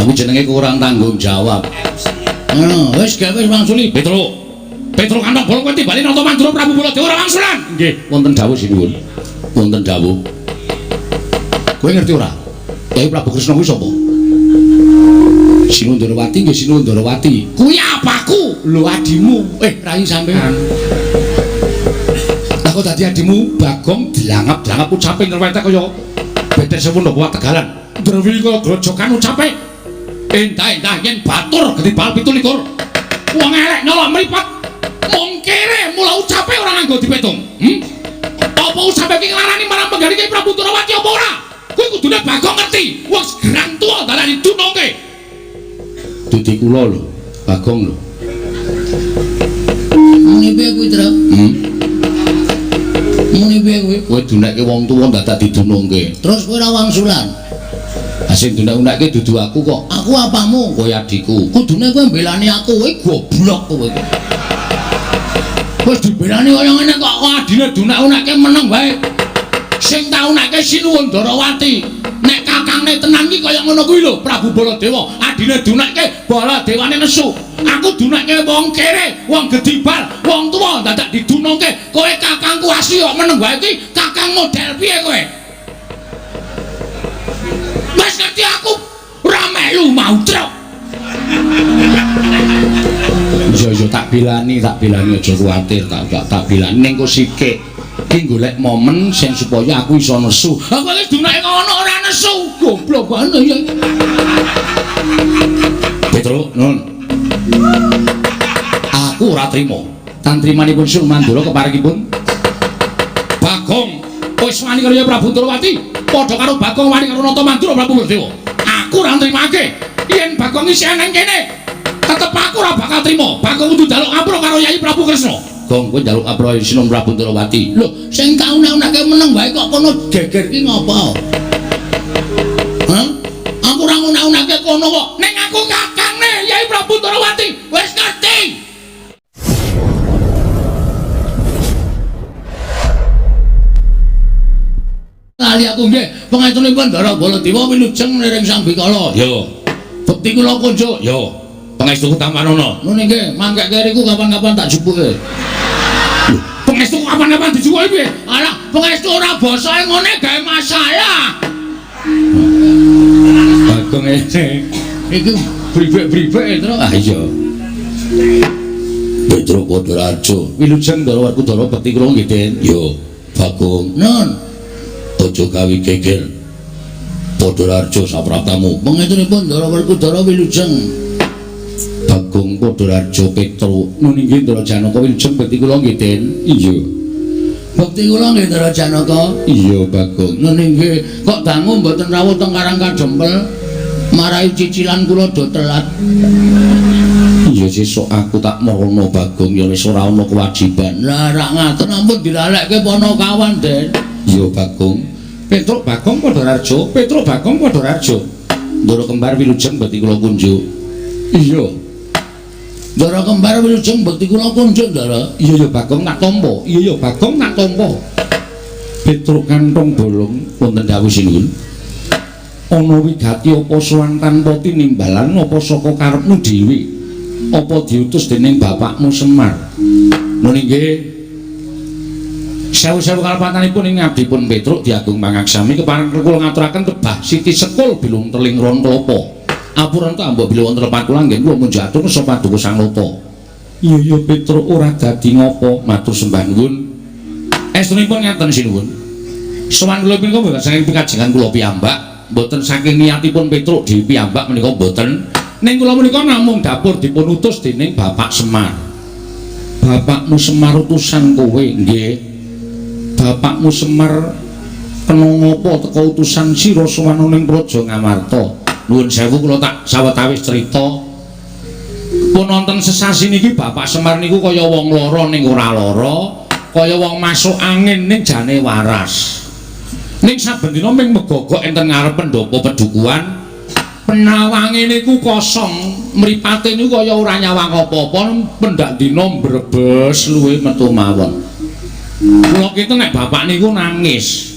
Aku jenenge kurang tanggung jawab. Ngono, wis gawe wis wangsuli. Petruk. Petruk kantong bolong kowe timbali Nata Mandura Prabu Baladewa ora wangsulan. Nggih, wonten dawuh sinuwun. Wonten dawuh. Kowe ngerti ora? Kyai Prabu Kresna kuwi sapa? Sinuwun Ndorowati nggih Sinuwun Ndorowati. Kuwi apaku? Lho adimu. Rai sampean. Lah kok dadi adimu Bagong dilangap-dilangap ucape ngrwetek kaya betes sewu napa Tegalan. Ndrewi kaya grojokan ucape. Endah-endah yen batur gedhe bal 27. Wong elek nyolok mripat. Mung kere mula ucape ora nganggo dipetung. Apa ucape iki nglarani marang penggali Kyai Prabu Ndorowati apa ora? Kuwi kudune Bagong ngerti. Wong gerang tuwa darani dunungke. Dudu kula lho, Bagong lho. Muni piye kuwi, Truk? Muni piye kuwi? Kowe dunekke wong tuwa dadak didunungke. Terus kowe ora wangsulan? Ha sing dunek-unekke dudu aku kok. Aku apamu? Kowe adikku. Kudune kowe mbelani aku, kowe goblok kowe. Wis dibelani kaya ngene kok adine dunek-unekke meneng wae. Sing tak unekke Sinuwun Ndorowati. Nek kakangne tenan iki kaya ngono kuwi lho, Prabu Baladewa. Adine dunekke, Baladewane nesu. Aku dunekke wong kere, wong gedibal, wong tuwa dadak didunungke. Kowe kakangku asli kok meneng wae iki, kakang model piye kowe? Wis ngerti aku ora melu mau truk. Iya iya tak bilani aja kuwatir, tak bilani ning kok sikik. Ki golek momen sing supaya aku iso nesu. Aku wis dunake ngono ora nesu. Goblok banget ya. Petruk, nun. Aku ora trima. Tantrimanipun Sun Mandura keparengipun Bagong wis wani karo Prabu Ndorowati, padha karo Bagong wani karo Nata Mandura Prabu Baladewa. Aku ora nrimake. Yen Bagong isih nang kene, tetep aku ora bakal trima. Bagong kudu njaluk ngapura karo Yai Prabu Kresna. Gong kowe njaluk ngapura Sinuwun Prabu Ndorowati. Lho, sing tak unek-unekke meneng wae kok kono geger ki ngopo? Hah? Aku ora ngunek-unekke kono kok. Ning aku kakangne Yai Prabu Ndorowati. Wis ngerti. Lali aku nggih, pangestunipun Ndara Baladewa wilujeng niring Sambikala. Yo. Bekti kula kunjuk. Yo. Pangestuku tampanana. Ngono nggih, mangkeke riku kapan-kapan tak jupuke. Lho, pangestuku kapan-kapan dijupuke piye? Alah, pangestu ora basae ngene gawe masalah. Bagong iki bribek-bribek Truk. Ah iya. Petruk Padarajo, wilujeng Ndara Werkudara bekti kula nggih, Den. Yo, Bagong. Nun. Aja gawe geger. Padarajo sapraptamu. Pangestunipun Ndara Werkudara wilujeng. Bagong Padarajo Petruk. Nun inggih Ndara Janaka wilujeng bekti kula nggih, Den. Iya. Bekti kula nggih Ndara Janaka. Iya, Bagong. Nun inggih, kok dangu mboten rawuh teng Karang Kadempel. Marai cicilan kula do telat. Iya sesuk aku tak merono Bagong ya wis ora ana kewajiban. Lah rak ngaten ampun dilalekke ponokawan, Den. Iya Bagong. Petruk Bagong Padarajo, Petruk Bagong Padarajo. Ndara kembar wilujeng bekti kula kunjuk. Iya. Ndara kembar wilujeng bekti kula kunjuk, Ndara. Iya ya Bagong tak tampa. Iya ya Bagong tak tampa. Petruk kantong bolong wonten dawuh sinuwun. Ana wigati apa sowan tanpa tinimbalan apa saka karepmu dhewe? Apa diutus dening bapakmu Semar? Nun inggih. Sewu-sewu kalepatanipun ing abdipun Petruk diagung pangaksami kepareng kula ngaturaken tebah siti sekul bilung teling ron klapa. Apuranta ambok bilih wonten lepat kula nggih kula munjuk atur kersa paduka Sang Nata. Iya iya Petruk ora dadi ngopo, matur sembah nuwun. Estunipun ngaten sinuwun. Sowan kula punika mboten saking pikajengan kula piyambak, mboten saking niatipun Petruk dhewe piyambak menika mboten. Ning kula menika namung dapur dipun utus dening Bapak Semar. Bapakmu Semar utusan kowe nggih. Bapakmu Semar kena ngopo teka utusan sira sowan ning Praja Ngamarta. Nuwun sewu kula tak sawetawis crita. Pun wonten sesasi niki Bapak Semar niku kaya wong lara ning ora lara, kaya wong masuk angin ning jane waras. Ning saben dina ming megogok enten ngarep pendopo pedukuhan. Penawange niku kosong, mripate niku kaya ora nyawang apa-apa, pendak dina mbrebes luwe metu mawon. Kula kinten nek bapak niku nangis.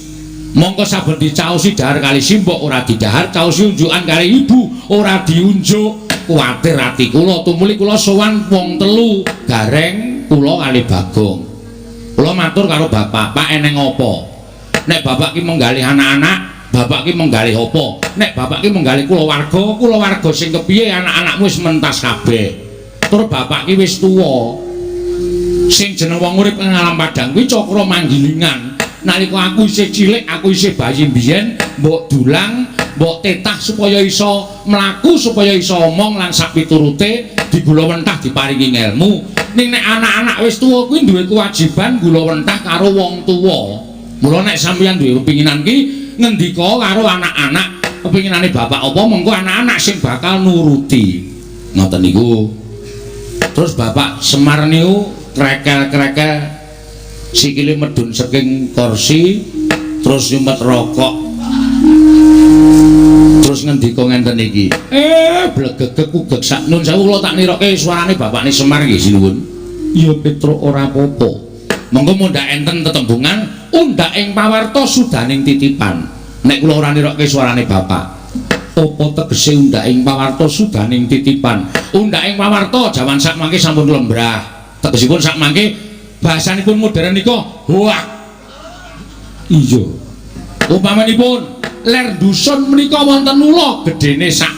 Mongko saben dicaosi dahar kali simbok ora didahar, caosi unjukan kali ibu ora diunjuk. Kuwatir ati kula tumuli kula sowan wong telu, Gareng, kula kali Bagong. Kula matur karo bapak, "Pak eneng apa? Nek bapak ki menggalih anak-anak, bapak ki menggalih apa? Nek bapak ki menggalih kulawarga, kulawarga sing kepiye anak-anakmu wis mentas kabeh. Tur bapak ki wis tuwa. Sing jeneng wong urip ing alam padang kuwi cakra manggilingan. Nalika aku isih cilik, aku isih bayi mbiyen, mbok dulang, mbok tetah supaya iso mlaku, supaya iso omong lan sak piturute digula wentah diparingi ngelmu. Ning nek anak-anak wis tuwa kuwi duwe kewajiban gula wentah karo wong tuwa. Mula nek sampeyan duwe kepinginan ki ngendika karo anak-anak, kepinginane bapak apa mengko anak-anak sing bakal nuruti." Ngoten niku. Terus Bapak Semar niku krekel-krekel sikile medhun saking kursi terus nyumet rokok. Terus ngendika ngenten iki. Blegegeg ugeg sak nun sewu kula tak niroke suarane bapakne Semar nggih sinuwun. Ya Petruk ora apa-apa. Monggo mundhak enten tetembungan undhak ing pawarta sudaning titipan. Nek kula ora niroke suarane bapak. Apa tegese undhak ing pawarta sudaning titipan? Undhak ing pawarta jaman sakmangke sampun lembrah. Tegesipun sakmangke bahasanipun modern nika hoak. Iya. Upamanipun ler dusun menika wonten ula gedene sak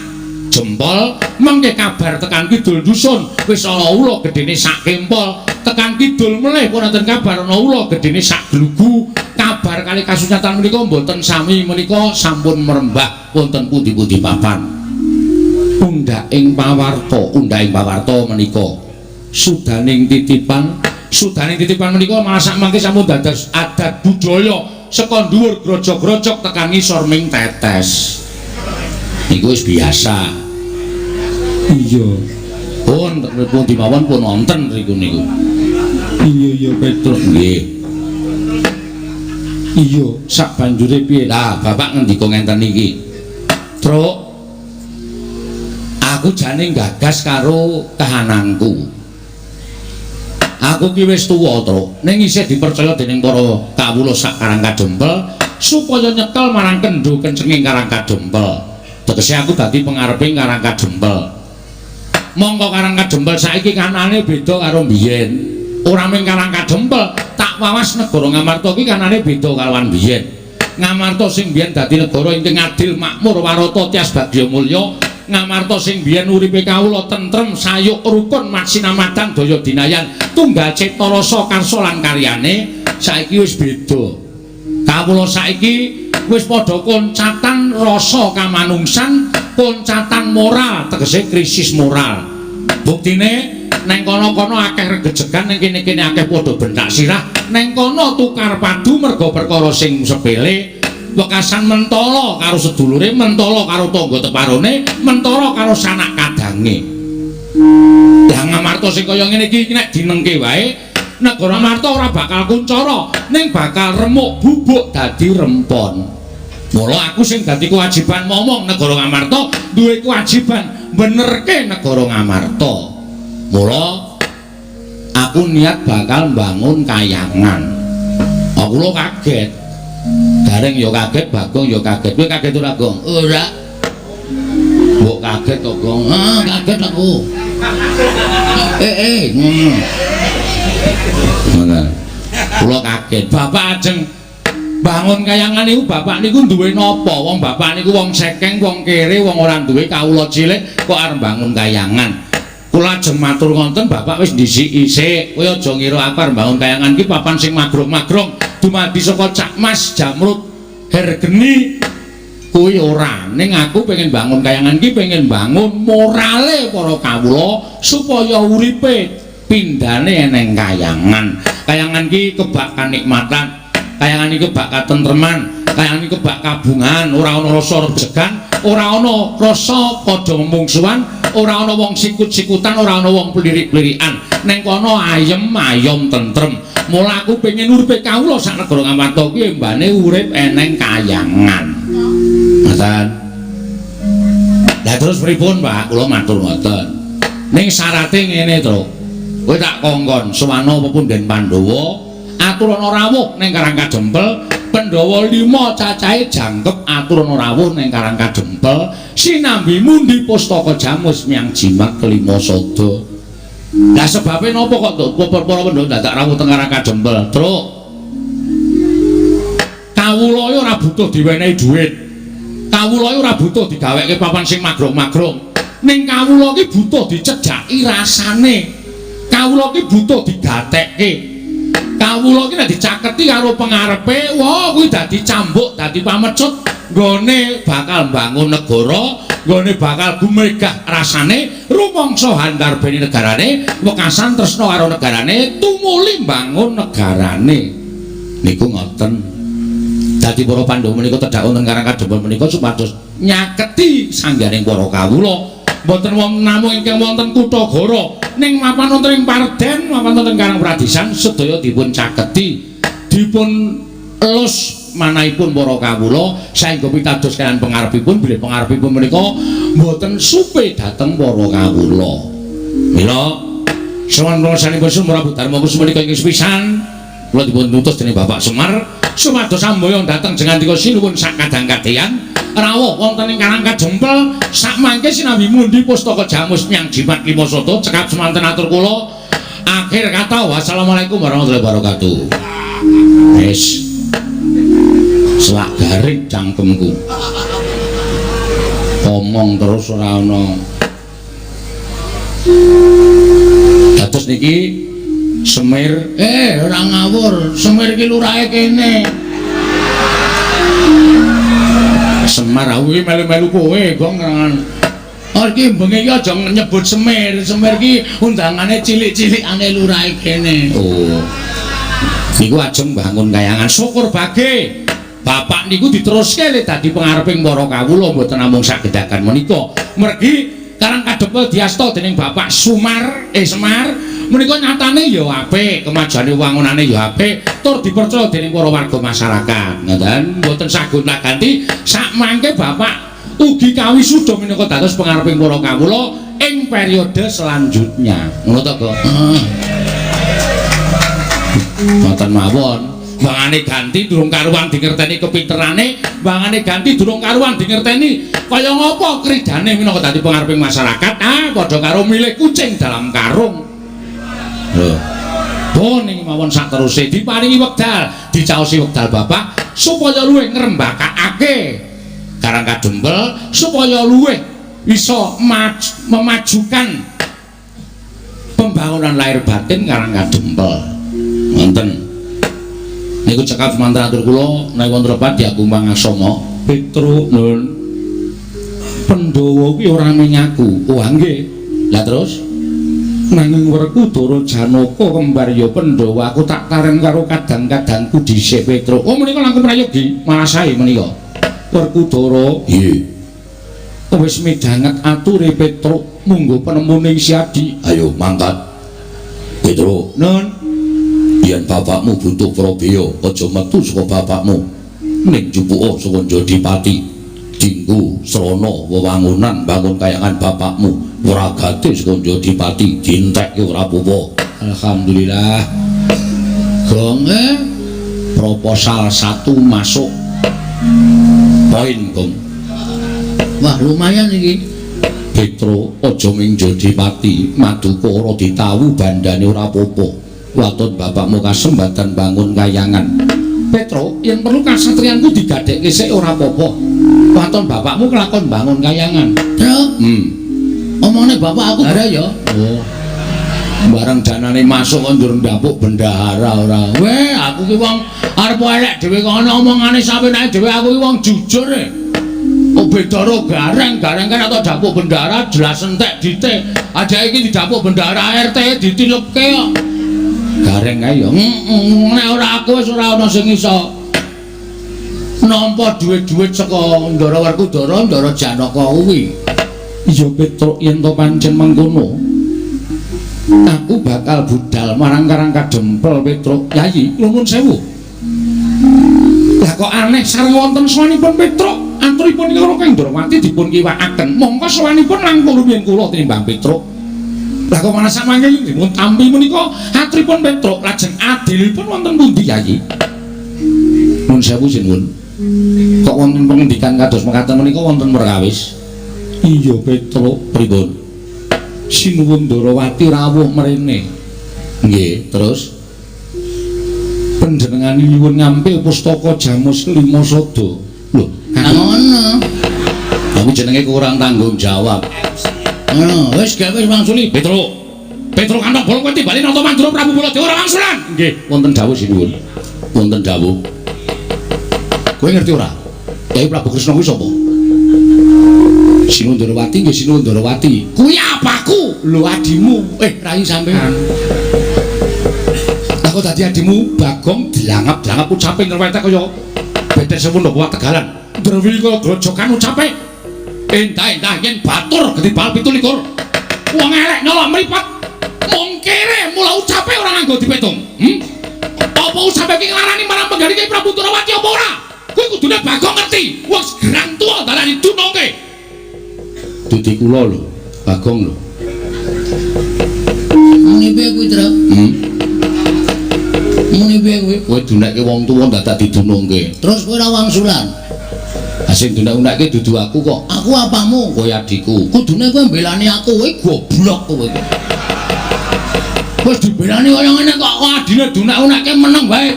jempol, mengke kabar tekan kidul dusun wis ana ula gedene sak kempol, tekan kidul melih pun wonten kabar ana ula gedene sak glugu. Kabar kali kasunyatan menika mboten sami menika sampun merembah wonten pundi-pundi papan. Undhak ing pawarta, undhak ing pawarta menika sudaning titipan, sudaning titipan menika malah sakmangke sampun dados adat budaya saka dhuwur grojog-grojog tekan ngisor ming tetes. Niku wis biasa. Iya. Pun pundi mawon pun wonten riku niku. Iya iya Petruk nggih. Iya, sak banjure piye? Lah, bapak ngendika ngenten iki. Truk, aku jane gagas karo kahananku. Aku ki wis tuwa, Truk. Ning isih dipercaya dening para kawula sak Karang Kadempel supaya nyekel marang kendho kencenging Karang Kadempel. Tegese aku dadi pengareping Karang Kadempel. Mongko Karang Kadempel saiki kanane beda karo mbiyen. Ora mung Karang Kadempel, tak wawas negara Ngamarta ki kanane beda kalawan biyen. Ngamarta sing biyen dadi negara ingkang adil, makmur, warata, tias bagya mulya. Ngamarta sing biyen uripe kawula tentrem, sayuk, rukun, masinamadan, daya dinayan, tunggal cipta rasa karsa lan karyane saiki wis beda. Kawula saiki wis padha koncatan rasa kamanungsan, koncatan moral, tegese krisis moral. Buktine neng kono-kono akeh regejegan, neng kene-kene akeh padha bentak sirah, neng kono tukar padu merga perkara sing sepele, wekasan mentala karo sedulure, mentala karo tangga teparone, mentala karo sanak kadange. Lah Ngamarta sing kaya ngene iki nek dinengke wae, negara Ngamarta ora bakal kuncara, ning bakal remuk bubuk dadi rempon. Mula aku sing dadi kewajiban momong negara Ngamarta duwe kewajiban benerke negara Ngamarta. Mula aku niat bakal mbangun kayangan. Aku lho kaget. Gareng ya kaget, Bagong ya kaget. Kowe kaget ora, Gong? Ora. Mbok kaget to, Gong? Ah, kaget aku. Ngono. Ngono. Kula kaget. Bapak ajeng bangun kayangan niku bapak niku duwe napa? Wong bapak niku wong sekeng, wong kere, wong ora duwe kawula cilik kok arep bangun kayangan. Kula ajeng matur ngonten bapak wis ndhisiki sik. Kowe aja ngira aku arep bangun kayangan iki papan sing magrong-magrong dumadi saka Cak Mas, Jamrut, Hergeni kuwi ora. Ning aku pengen bangun kayangan iki pengen bangun morale para kawula supaya uripe pindhane eneng kayangan. Kayangan iki kebak kanikmatan, kayangan iki kebak katentreman, kayangan iki kebak kabungan, ora ana rasa rejegan, ora ana rasa padha mungsuhan, ora ana wong sikut-sikutan, ora ana wong plirik-plirikan. Neng kono ayem ayom tentrem. Mula aku pengen uripe kawula sak negara Ngamarta kuwi embane urip eneng kayangan. Ngoten. Lah terus pripun, Pak? Kula matur ngoten. Ning syarate ngene, Truk. Kowe tak kongkon sowana pepunden Pandhawa, aturana rawuh ning Karang Kadempel, Pandhawa 5 cacahe jangkep aturana rawuh ning Karang Kadempel sinambi mundi pustaka jamus miang jimat kelima sada. Lah sebabe napa kok para Pandhawa dadak rawuh teng Karang Kadempel? Truk. Kawula ora butuh diwenehi dhuwit. Kawula ora butuh digawekke papan sing magrong-magrong. Ning kawula iki butuh dicedhaki rasane. Kawula iki butuh digatekke. Kawula iki nek dicaketi karo pengarepe, wah kuwi dadi cambuk, dadi pamecut, nggone bakal mbangun negara, nggone bakal gumregah rasane, rumangsa handarbeni negarane, wekasan tresna karo negarane, tumuli mbangun negarane. Niku ngoten. Dadi para Pandhawa menika tedhak wonten Karang Kadempel menika supados nyaketi sangganing para kawula. Mboten wonten namung ingkang wonten Kutagara, ning mapan wonten ing Parden, mapan wonten Karang Pradisan sedaya dipun caketi, dipun elus manahipun para kawula saengga pitados kaliyan pengarepipun, bilih pengarepipun menika mboten supe dhateng para kawula. Mila sowan kula Prabu Darma Kusuma menika ingkang sepisan kula dipun utus dening Bapak Semar supados samboyong dhateng jengandika sinuwun sak kadang-kadheyan rawuh wonten ing Karang Kadempel sakmangke sinambi mundi pustaka jamus miang jimat lima sada. Cekap semanten atur kula, akhir kata wassalamualaikum warahmatullahi wabarakatuh. Wis selak garing cangkemku omong terus ora ana. Dados niki Semir, ora ngawur, Semir iki lurahe kene. Semar aku iki melu-melu kowe, Gong. Oh iki bengi iki aja nyebut Semir. Semir iki undangane cilik-cilikane lurahe kene. Oh. Niku ajeng bangun kayangan syukur bage. Bapak niku diteruske le dadi pengareping para kawula mboten namung sagedagan menika. Mergi Karang Kadempel diasta dening Bapak Sumar, Semar menika nyatane ya apik, kemajuane wangunane ya apik, tur dipercaya dening para warga masyarakat. Ngoten, mboten sagonta-ganti sakmangke Bapak ugi kawisuda minangka dados pengareping para kawula ing periode selanjutnya. Ngono to, Kok? Heeh. Ngoten mawon. Bangane ganti durung karuan dingerteni kepinterane, bangane ganti durung karuan dingerteni kaya ngapa kridane minangka dadi pengareping masyarakat. Ah, padha karo milih kucing dalam karung. Lho. Pun ing mawon sateruse diparingi wekdal, dicaosi wekdal Bapak supaya luwih ngrembakakake Karang Kadempel, supaya luwih iso memajukan pembangunan lahir batin Karang Kadempel. Ngoten. Niku cekap semanten atur kula menawi wonten lepat diagung pangaksama. Petruk nun. Pandhawa kuwi ora menyaku. Oh nggih. Lah terus nanging Werkudara Janaka kembar ya Pandhawa aku tak taren karo kadang-kadangku dhisik Petruk. Oh menika langkung prayogi malah sae menika. Werkudara nggih. Wis midhanget ature Petruk munggo penemune Siadi. Ayo mangkat. Petruk nun. Yen bapakmu butuh prabeya aja metu saka bapakmu. Ning jupuka saka Jodipati. Dinggo srana wewangunan bangun kayangan bapakmu. Wragate saka Jodipati dientekke ora apa-apa. Alhamdulillah. Gong proposal 1 masuk. Poin, Gong. Wah, lumayan iki. Petro aja ming Jodipati, maduka ora ditawu bandane ora apa-apa. Waton bapakmu kasembatan bangun kayangan. Petro, yen perlu kasatriyanku digadhekke sik ora apa-apa. Waton bapakmu kelakon bangun kayangan. Truk. Omongane bapak aku bara ya. Oh. Bareng danane masuk kok ndur ndapuk bendahara ora. Weh, aku ki wong arep elek dhewe kok ana omongane sapenake dhewe aku ki wong jujur e. Kok beda ro gareng, gareng kan atau dapuk bendahara jelas entek dite. Aja iki didapuk bendahara RT ditilepke kok. Gareng kae ya. Nek ora aku wis ora ana sing iso nampa dhuwit-dhuwit saka Ndara Werkudara, Ndara Janaka kuwi. Iya Petruk, yen to pancen mengkono aku bakal budal marang Karang Kadempel Petruk. Yayi, nuwun sewu. Lah kok aneh sareng wonten sowanipun Petruk, aturipun karo Kang Ndrawati dipun kiwakaken. Mongko sowanipun langkung rumiyin kula tinimbang Petruk. Lah kok malah samangke dipun tampi menika aturipun Petruk lajeng adilipun wonten pundi Yayi? Nuwun sewu sinuwun. Kok wonten pengendikan kados mekaten menika wonten perkawis? Iya Petruk, pripun? Sinuwun Ndorowati rawuh mrene. Nggih, terus panjenengan nyuwun ngampil pustaka Jamus Lima Sada. Lho, ngono. Aku jenenge kurang tanggung jawab. Ngono, wis gawe wis wangsuli. Petruk. Petruk kantong bolong kowe timbali Nata Mandura Prabu Baladewa ora wangsulan. Nggih, wonten dawuh sinuwun. Wonten dawuh. Kowe ngerti ora? Kyai Prabu Kresna kuwi sapa? Sinuwun Ndorowati nggih Sinuwun Ndorowati. Kuwi apaku? Lho adimu. Rai sampean. Lah kok dadi adimu Bagong dilangap-langap ucape ngrwetek kaya betes sewu ndok Tegalan. Ndrewi kaya grojokan ucape. Endah-endah yen batur gedhi bal 27. Wong elek nyolok mripat. Mung kere mula ucape ora nganggo dipetung. Apa ucape iki nglarani marang penggali Kyai Prabu Ndorowati apa ora? Kuwi kudune Bagong ngerti. Wong gerang tuwa dalane dunungke. Dudu kula lho, Bagong lho. Muni piye kuwi, Truk? Muni piye kuwi? Kowe dunekke wong tuwa dadak didunungke. Terus kowe ora wangsulan. Ha sing dunek-unekke dudu aku kok. Aku apamu? Kowe adikku. Kudune kowe mbelani aku, kowe goblok kowe iki. Wis dibelani kaya ngene kok adine dunek-unekke meneng wae.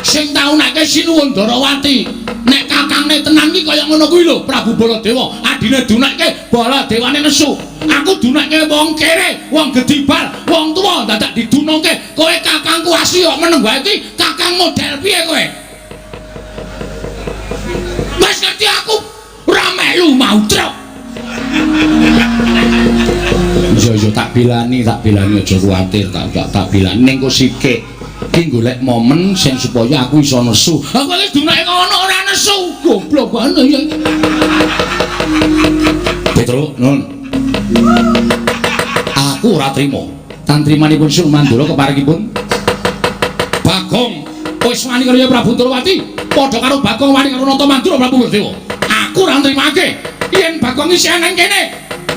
Sing taunekke Sinuwun Ndorowati. Nek kakangne tenan iki kaya ngono kuwi lho, Prabu Baladewa. Adine dunekke Baladewane nesu. Aku dunekke wong kere, wong gedibal, wong tuwa dadak didunungke. Kowe kakangku asli kok meneng wae iki, kakang model piye kowe? Wis ngerti aku ora melu mau truk. Iya tak bilani aja kuwatir, tak bilani ning kok sikik. Ki golek momen sing supaya aku iso nesu. Aku wis dunake ngono ora nesu. Goblok banget ya. Petruk, nun. Aku ora trima. Tantrimanipun Sun Mandura keparengipun Bagong wis wani karo Prabu Ndorowati, padha karo Bagong wani karo Nata Mandura Prabu Baladewa. Aku ora nrimake. Yen Bagong isih nang kene,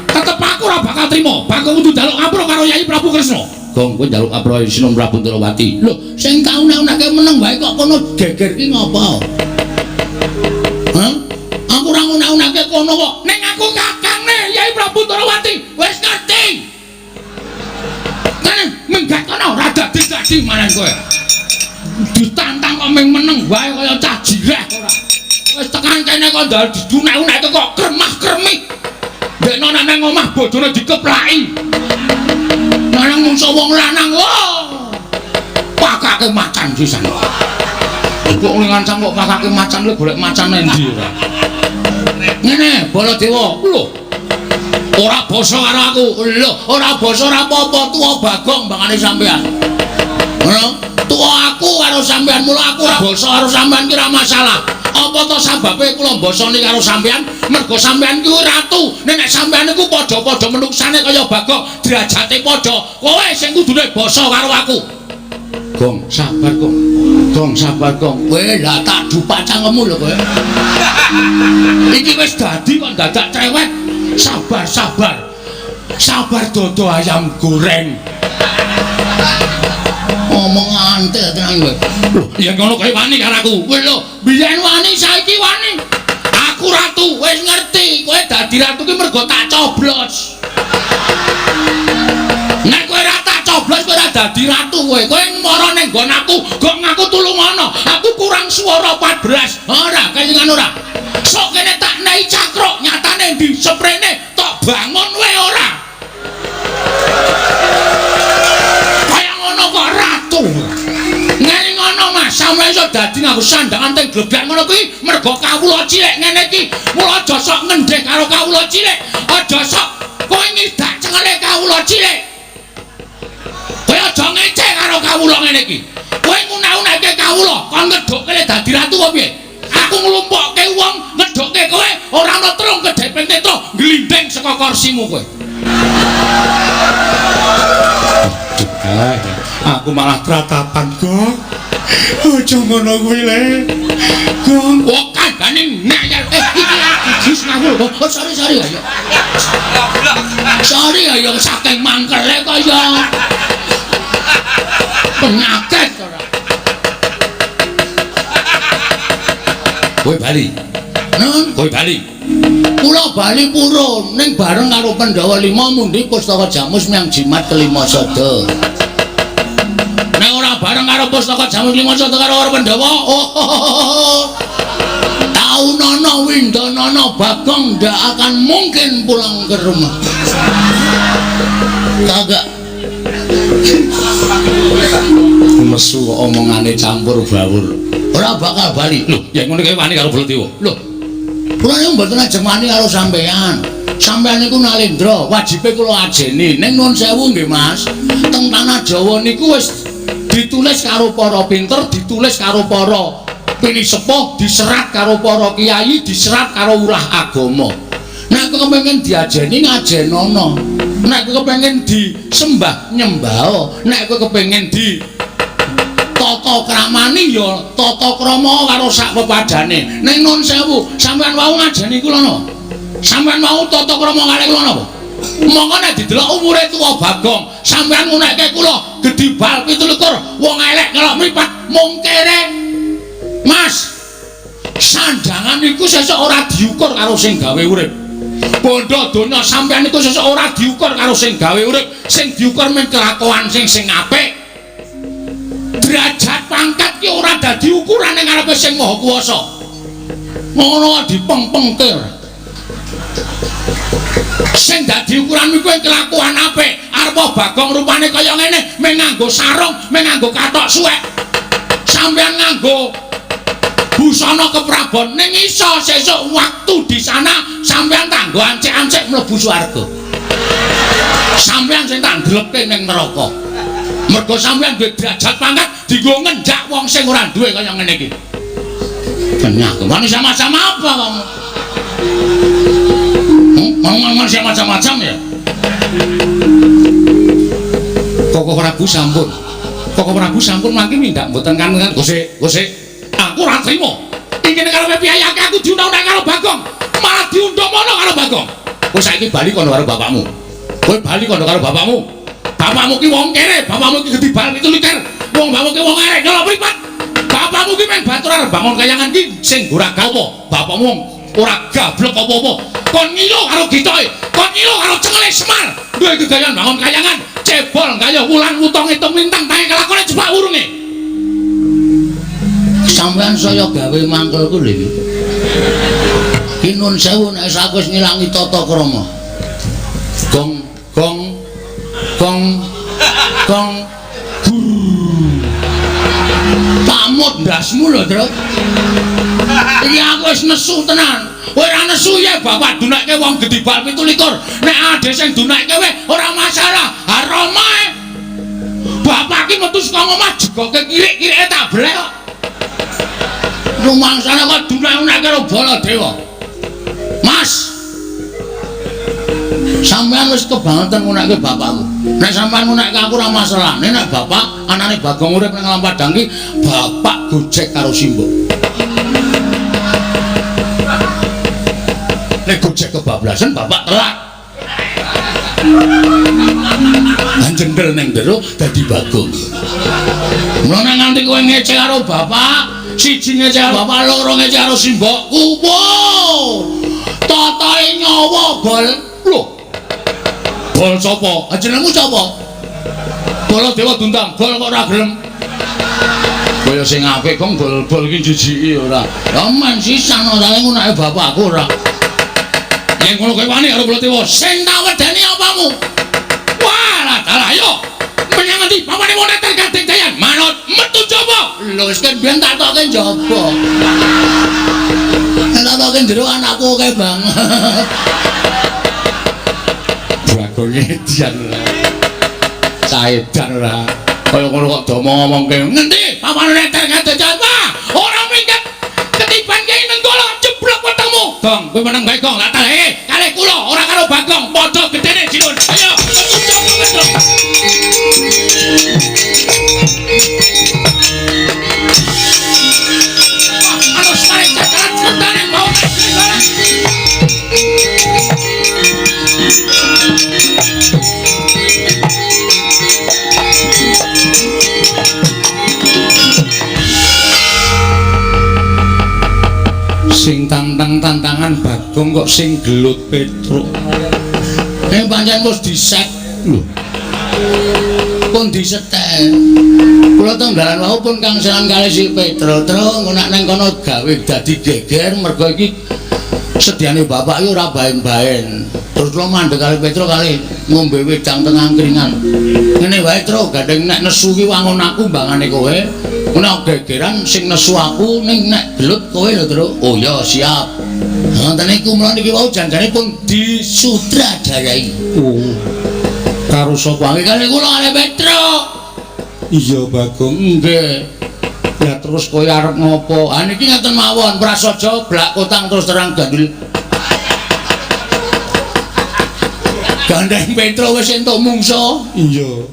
tetep aku ora bakal trima. Bagong kudu njaluk ngapura karo Yai Prabu Kresna. Gong, kowe njaluk ngapura Sinuwun Prabu Ndorowati. Lho, sing tak unek-unekke meneng wae kok kono geger ki ngopo? Hah? Aku ora unek-unekke kono kok. Ning aku kakangne Yai Prabu Ndorowati. Wis ngerti. Kene minggat kono ora dadi-dadi maran kowe. Ditantang kok ming meneng wae kaya cah jireh ora. Wis tekan kene kok ndal didunek-unekke kok kremah-kremih. Ndekno nang omah bojone dikeplaki. Lanang mungso wong lanang. Wah. Pakake macan sisan. Kok ngancam kok pakake macan lho golek macan endi ora. Ngene, Baladewa. Lho. Ora basa karo aku. Lho, ora basa ora apa-apa tuwa Bagong mbangane sampean. Ngono? Tuwa aku karo sampean mula aku ora basa karo sampean ki ora masalah. Apa to sababe kula mbasani karo sampean? Mergo sampean kuwi ratu. Nek sampean niku padha-padha menuksane kaya Bagong, derajate padha. Kowe sing kudune basa karo aku. Gong, sabar, Gong. Gong, sabar, Gong. Kowe lah tak dupak cangkemmu lho kowe. Iki wis dadi kok dadak cerewet. Sabar, sabar. Sabar dodo ayam goreng. Ngomong antel tenan kowe. Lho, yen ngono kowe wani karo aku. Kowe lho, biyen wani saiki wani. Aku ratu, wis ngerti. Kowe dadi ratu ki mergo tak coblos. Nek kowe ora tak coblos kowe ora dadi ratu kowe. Kowe mara ning nggon aku, gong aku tulungono. Aku kurang swara 14. Ora, kelingan ora. Sok kene tak nei cakruk, nyatane ndi seprene tok bangun wae ora. Kaya ngono kok ratu. Ngene ngono Mas, sampe iso dadi nganggo sandangan teng gledak ngono kuwi mergo kawula cilik ngene iki. Mula aja sok ngendheh karo kawula cilik. Aja sok kowe ngidak cengele kawula cilik. Kowe aja ngece karo kawula ngene iki. Kowe ngunak-unakke kawula, kon ngedhukke dadi ratu apa piye? Aku nglumpukke wong ngedhukke kowe ora ana terung kedheping netra glindhing saka kursimu kowe. Aku malah tratapan, Gong. Aja ngono kuwi le. Gong, kok kandhane nek ya iki aku jis ngawur. Oh, sorry sorry ayo. Sorry ayo saking mangkele kaya penyakit ora. Kowe bali. Nun, kowe bali. Kula bali purun ning bareng karo Pandhawa 5 mundi pustaka Jamus miang jimat kelima sada. Nek ora bareng karo pustaka Jamus lima sada karo Pandhawa, oh. Taunono Windonono Bagong ndak akan mungkin pulang ke rumah. Kagak. Nesu kok omongane campur bawur. Ora bakal bali. Lho, yen ngono kowe wani karo Baladewa. Lho. Kula niku mboten ajeng wani karo sampean. Sampean niku nalendra, wajibe kula ajeni. Ning nuwun sewu nggih, Mas. Teng tanah Jawa niku wis ditulis karo para pinter, ditulis karo para pinisepuh, diserat karo para kiai, diserat karo ulah agama. Nek kowe kepengin diajeni ngajenono. Nek kowe kepengin disembah nyembah. Nek kowe kepengin di tata kramani ya tata krama karo sak pepadane. Ning nuwun sewu, sampean wau ngajeni kula napa? Sampean wau tata krama kalih kula napa? Monggo nek didelok umure tuwa Bagong, sampean ngunekke kula gedhi bal 27, wong elek ngelok mripat mung kere. Mas, sandangan iku sesuk ora diukur karo sing gawe urip. Bondo donya sampean iku sesuk ora diukur karo sing gawe urip, sing diukur mung kelakuan sing apik. Derajat pangkat ki ora dadi ukuran ning ngarepe sing Maha Kuwasa. Ngono dipengpengke. Sing dadi ukuran iku kelakuan apik. Arep Bagong rupane kaya ngene, mung nganggo sarung, mung nganggo kathok suwek. Sampeyan nganggo busana keprabon ning iso sesuk waktu di sana sampeyan tanggo ancik-ancik mlebu swarga. Sampeyan sing tak ndlepke ning neraka. Mergo sampeyan duwe derajat pangkat dienggo ngenjak wong sing ora duwe kaya ngene iki. Kenyah, manusia macam apa kamu? Manusia macam-macam ya. Koko Prabu sampun. Koko Prabu sampun mangke mindak mboten kangen gosek, gosek. Aku ora trimo. Iki nek karepe piyayake aku diundang-undang karo Bagong, malah diundang mono karo Bagong. Kowe saiki bali kono karo bapakmu. Kowe bali kono karo bapakmu. Bapakmu ki wong kere, bapakmu ki gedhi bal 27. Wong bapakmu ki wong elek nyolok mripat. Bapakmu ki men batur arep bangun kayangan ki sing ora apa. Bapakmu ora gablek apa-apa. Kon ngilo karo gitoke, kon ngilo karo cengele Semar. Duwe gegayan bangun kayangan, cebol gaya wulan utang hitung lintang tangi kelakone jebak wurunge. Sampeyan saya gawe mangkelku lho iki. Ki nun sewu nek aku wis ngilangi tata krama. Gong gong gong gong gur. Pamut ndasmu lho, Truk. Iki aku wis nesu tenan. Kowe ora nesu ya bapak dunekke wong gedhi bal 27. Nek ade sing dunekke kowe ora masalah. Haromae. Bapak ki metu saka omah jegoke kirik-kirike tak blek kok. Rumangsane kok dunek-dunek karo Baladewa. Mas, sampean wis kebangetan ngunekke bapakku. Nek sampean ngunekke aku ora masalah. Nek bapak anane Bagong urip nang Alam Padang ki, bapak gojek karo simbok. Nek gojek kebablasan bapak telak. Jendel neng jero dadi Bagong. Mulane nganti kowe ngece karo bapak, siji ngece karo bapak, loro ngece karo simbokku. Wow. Totoe nyawa bol. Lho. Bol sapa? Jenengmu sapa? Baladewa Dundang, bol kok ora gelem. Kaya sing apik kok bol-bol iki jijiki ora. Ya men sisan ora ngunake bapakku ora. Yen ngono kowe wani karo Baladewa, sing tak wedeni apamu? Wah, lah dalah yo. Menyang ngendi? Papane wong neter kadeng dayan. Manut metu jaba. Lho wis kan biyen tak tokke njaba. Nek tak tokke jero anakku akeh banget. Bagong edian ora. Caedan ora. Kaya ngono kok do omong-omongke. Ngendi? Papane neter kadeng dayan. Wah, ora minggat. Ketiban Kyai Nenggala jeblok wetengmu. Gong, kowe meneng bae gong. Lah talehe kalih kula ora karo Bagong, padha gedene Jinun. Ayo, metu jaba metu. Tantangan Bagong kok sing gelut Petruk. Nek pancen wis diset lho. Pun disetel. Kula teng dalan wau pun kangselan kalih si Petruk. Truk engko nek nang kono gawe dadi geger mergo iki sediane bapak iki ora baen-baen. Terus kula mandeg kalih Petruk kalih ngombe wedang teng angkringan. Ngene wae Truk, gandeng nek nesu ki wangun aku mbangane kowe. Nek gegeran sing nesu aku ning nek gelut kowe lho Truk. Oh ya siap. Ngoten niku mula niki wau janjane pun disutradarai. Oh. Karo sapa? Kalih kula kalih Petruk. Iya Bagong. Nggih. Ya terus kowe arep ngopo? Ah niki ngaten mawon, prasaja blak kotang terus terang gandul. Gandeng Petruk wis entuk mungsa. Iya.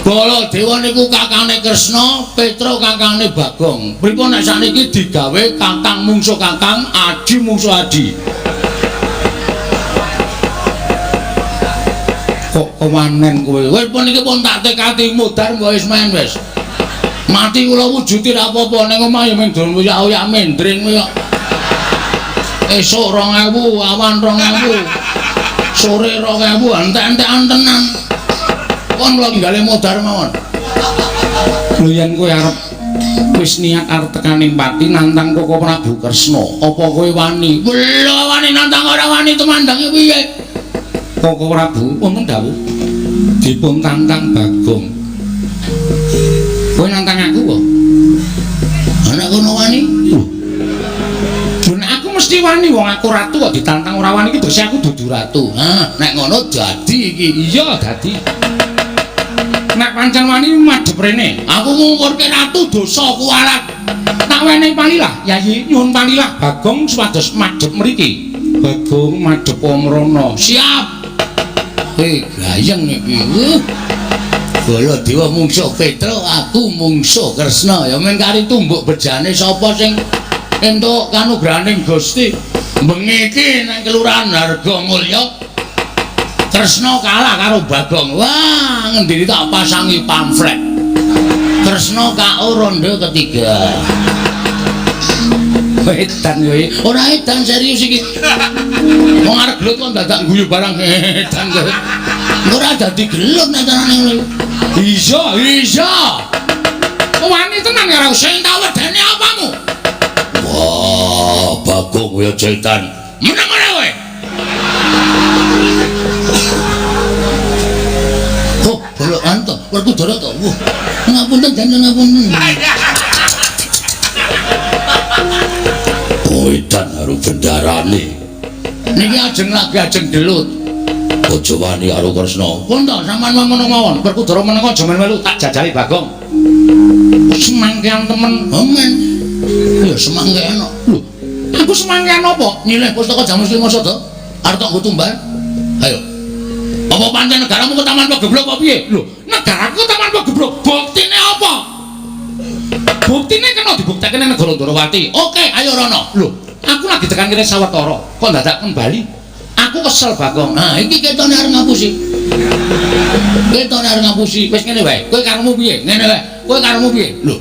Baladewa niku kakangne Kresna, Petruk kakangne Bagong. Pripun nek sakniki digawe kakang mungsu kakang, adi mungsu adi. Kok kewanen kowe? Wis pun iki pun tak tekati mudhar mbok wis men wis. Mati kula wujuti ra apa-apa ning omah ya mung dolen oyak-oyak mendring kowe kok. Esuk 2000, awan 2000. Sore 2000, entek-entekan tenan. Kon kula nggale modar mawon. Lho yen kowe arep wis niat arep tekaning pati nantang Koko Prabu Kresna, apa kowe wani? Lho wani nantang ora wani tumandange piye? Koko Prabu wonten dawuh dipun tantang Bagong. Kowe nantang aku kok? Ana kono wani? Lho nek aku mesti wani, wong aku ratu kok ditantang ora wani iki terus aku dudu ratu. Ha, nek ngono dadi iki. Iya, dadi. Nek pancen wani madhep rene. Aku ngungkurke ratu dosa kuwalat. Tak wenehi palilah, Yayi, nyuwun palilah Bagong supados madhep mriki. Bagong madhep mrono. Siap. Gayeng iki. Baladewa mungsuh Petruk, aku mungsuh Kresna. Ya men kari tumbuk bejane sapa sing entuk kanugrahaning Gusti. Bengi iki nang Kelurahan Hargomulyo Kresna kalah karo Bagong. Wah, ngendini tak pasangi pamflet. Kresna KO ronde ketiga. Edan kowe. Ora edan serius iki. Wong arep gelut kok dadak guyu barang edan kowe. Ora dadi gelut nek carane ngono. Iya, iya. Wani tenan karo sing tak wedeni apamu? Wah, Bagong kowe setan. Meneng ora kowe? Oh, bolokan to, Werkudara to. Wah, ngapunten jangan ngapunten. Oh, edan karo bendarane. Niki ajeng lagi ajeng gelut. Aja wani karo Kresna. Pun to, sampean ngono mawon. Werkudara meneng aja melu tak jajali Bagong. Semangkean temen. Amin. Ya semangkean kok. Lho, aku semangkean apa? Nyileh pustaka Jamus Lima Sada. Arep tok nggo tumbal. Ayo. Apa pancen negaramu ketaman pegeblok apa piye? Lho, negaraku ketaman pegeblok. Buktine apa? Buktine kena dibuktekke nang negara Ndorowati. Oke, ayo rono. Lho, aku lagi tekan kene sawetara, kok dadak kembali? Aku kesel Bagong. Nah, iki ketone arep ngapusi. Ketone arep ngapusi. Wis ngene wae. Kowe karepmu piye? Ngene wae. Kowe karepmu piye? Lho.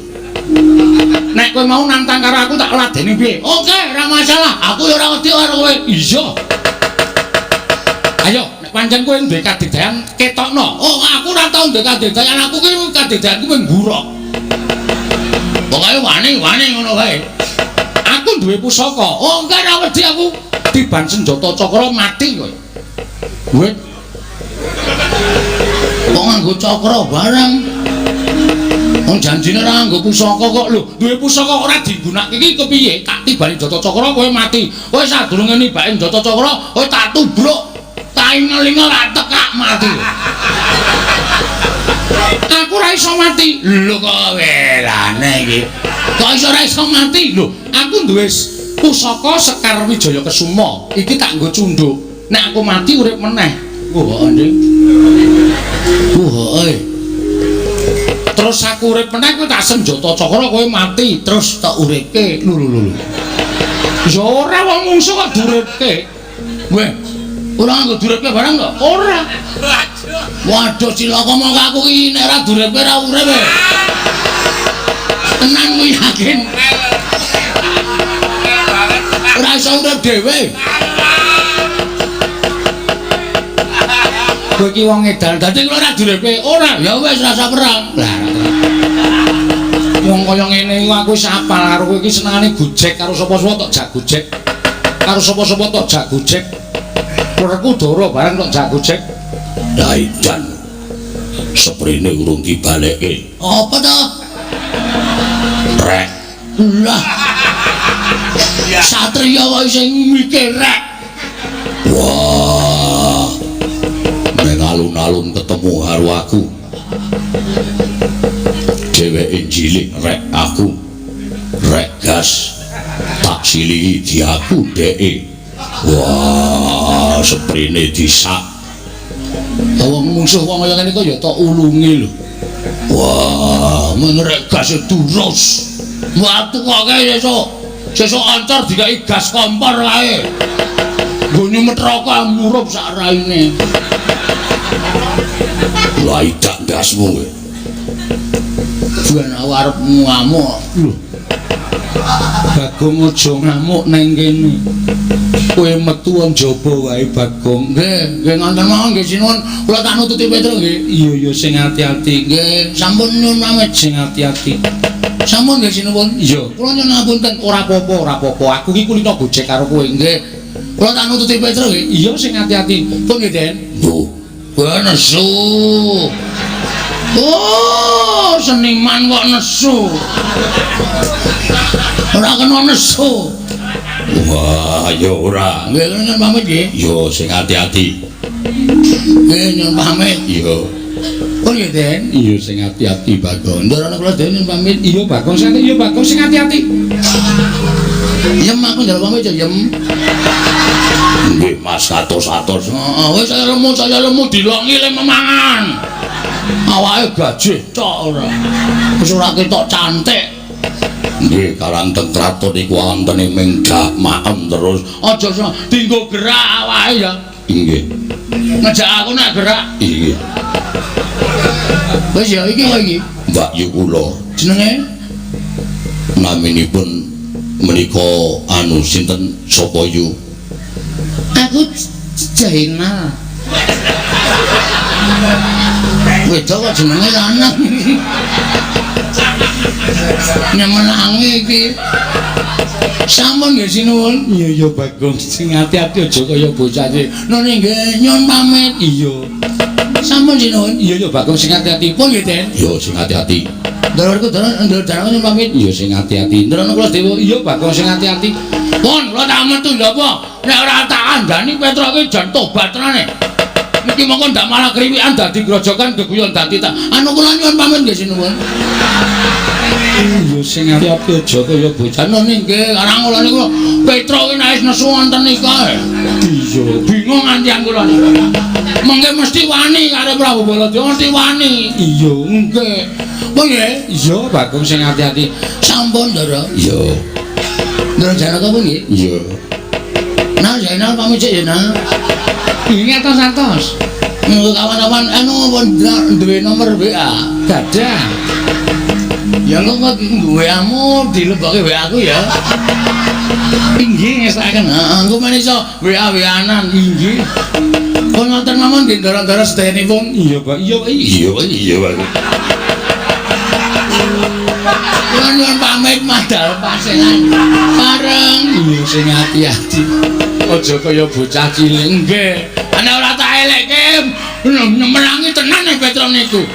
Nek kowe mau nantang karo aku tak ladeni piye? Oke, ora masalah. Aku ya ora wedi karo kowe. Iya. Ayo, nek pancen kowe duwe kadigdayan ketokno. Oh, aku ora tau duwe kadigdayan. Aku ki kadigdayanku mung ngurok. Pokoke wani-wani ngono wae. Aku duwe pusaka. Oh, enggak ora wedi aku. Tiban senjata cakra mati kowe. Kowe kok nganggo cakra barang. Wong janjine ora nganggo pusaka kok lho. Duwe pusaka ora digunakake iki kepiye? Tak tibani senjata cakra kowe mati. Kowe sadurunge nibake senjata cakra, kowe tak tubruk. Tak ingel-ingel tak tekak mati. Aku ora iso mati. Lho kok welane iki. Kok iso ora iso mati? Lho, aku duwe pusaka Sekar Wijaya Kesuma. Iki tak nggo cunduk. Nek aku mati urip meneh. Wah, Ndek. Wah, Terus aku urip meneh kowe tak senjata cakra kowe mati, terus tak uripke. Lho lho lho. Ya ora wong mungsuh kok duripke. Weh, ora nganggo duripke barang to? Ora. Waduh cilaka mongko aku iki nek ora duripke ora urip. Tenan kuwi yakin. Ora iso urip dhewe. Kowe iki wong edan, dadi kula ora direpe. Ora, ya wis rasa perang. Lah wong kaya ngene iku aku wis apal karo kowe iki senengane gojek karo sapa-sapa tok jak gojek. Karo sapa-sapa tok jak gojek. Werku doro bareng tok jak gojek. Lah edan. Seprene urung dibalekke. Apa to? Rek. Lah. Satria wae sing mikir rek. Wah. Ning alun-alun ketemu karo aku. Dheweke cilik rek aku. Rek gas. Tak silihi diaku dheke. Wah, seprene disak. Wong mungsuh wong kaya ngene kok ya tok ulungi lho. Wah, men rek gas durus. Watu kok kae sesuk. Sesuk ancor dikai gas kompor kae. Nggo nyumet rokok murup sak raine. Lah idak ndasmu kowe. Ben aku arep ngamuk. Lho. Bagong aja ngamuk nang kene. Kowe metu njaba wae Bagong. Nggih, nggih ngoten mawon nggih sinuwun. Kula tak nututi Petruk nggih. Iya iya sing ati-ati. Nggih, sampun nyuwun pamit sing ati-ati. Sampun nggih sinuwun. Iya, kula nyuwun ngapunten. Ora apa-apa, ora apa-apa. Aku iki kulino gojek karo kowe. Nggih. Kula tak nututi Petruk nggih. Iya sing ati-ati. Pun nggih, Den. Lho, kowe nesu. Oh, seniman kok nesu. Ora kena nesu. Wah, ya ora. Nggih, nyuwun pamit nggih. Yo sing ati-ati. Nggih, nyuwun pamit. Iya. Oh nggih, Den. Iya sing ati-ati, Bagong. Ndorono kula Den nyuwun pamit. Iya, Bagong sing iya Bagong sing ati-ati. Yem aku njaluk pamit ya, Yem. Nggih, Mas atos-atos. Heeh, wis saya lemu dilongi le memangan. Awake gajih tok ora. Wis ora ketok cantik. Nggih, karang teng kraton iku wontene ming dak maem terus. Aja dinggo gerak awake ya. Nggih. Ngejak aku nek gerak. Nggih. Wis ya iki kok iki. Mbak Yu kula. Jenenge naminipun menika anu sinten sapa yu? Aku Jainal. Wedok kok jenenge lanang. Nyemenangi iki. Sampun nggih sinuwun. Iya iya Bagong, sing ati-ati aja kaya bocah iki. None nggih nyuwun pamit. Iya. Sampun sinuwun. Iya iya Bagong sing ati-ati. Pun nggih, Den. Iya sing ati-ati. Ndorku ndoro darane nyuwun pamit. Iya sing ati-ati. Ndorono kula dewa. Iya Bagong sing ati-ati. Pun kula tak metu lho apa? Nek ora tak kandhani Petruk iki jan tobat tenane. Iki mongko ndak malah kriwikan dadi grojokan geguyon dadi tak. Anu kula nyuwun pamit nggih sinuwun. Iya sing ati-ati aja kaya bocah none nggih karang kula niku Petruk iki nek wis nesu wonten nika. Iya, bingung ngantian kula niku. Mengke mesti wani karo Prabu Baladewa mesti wani. Iya, nggih. Pun nggih. Iya, Bagong sing ati-ati. Sampun, Ndara. Iya. Ndara Janaka pun nggih. Iya. Nah, Zainal pamit sik ya, Nal. Ingat atos-atos. Monggo kawan-kawan anu pun duwe nomor WA. Gadah. Ya engko kok WA-mu dilebokke WA aku ya. Inggih ngestokaken. Heeh, engko men iso WA-WA-nan. Inggih. Pun wonten mawon nggih ndara-ndara sedayanipun. Iya, Pak. Iya, Pak. Iya, Pak. Iya, Pak. Kula nyuwun pamit madal pasengan. Pareng. Iya sing ati-ati. Aja kaya bocah cilik. Nggih. Ana ora tak elekke nyemelangi tenan nek Petruk niku.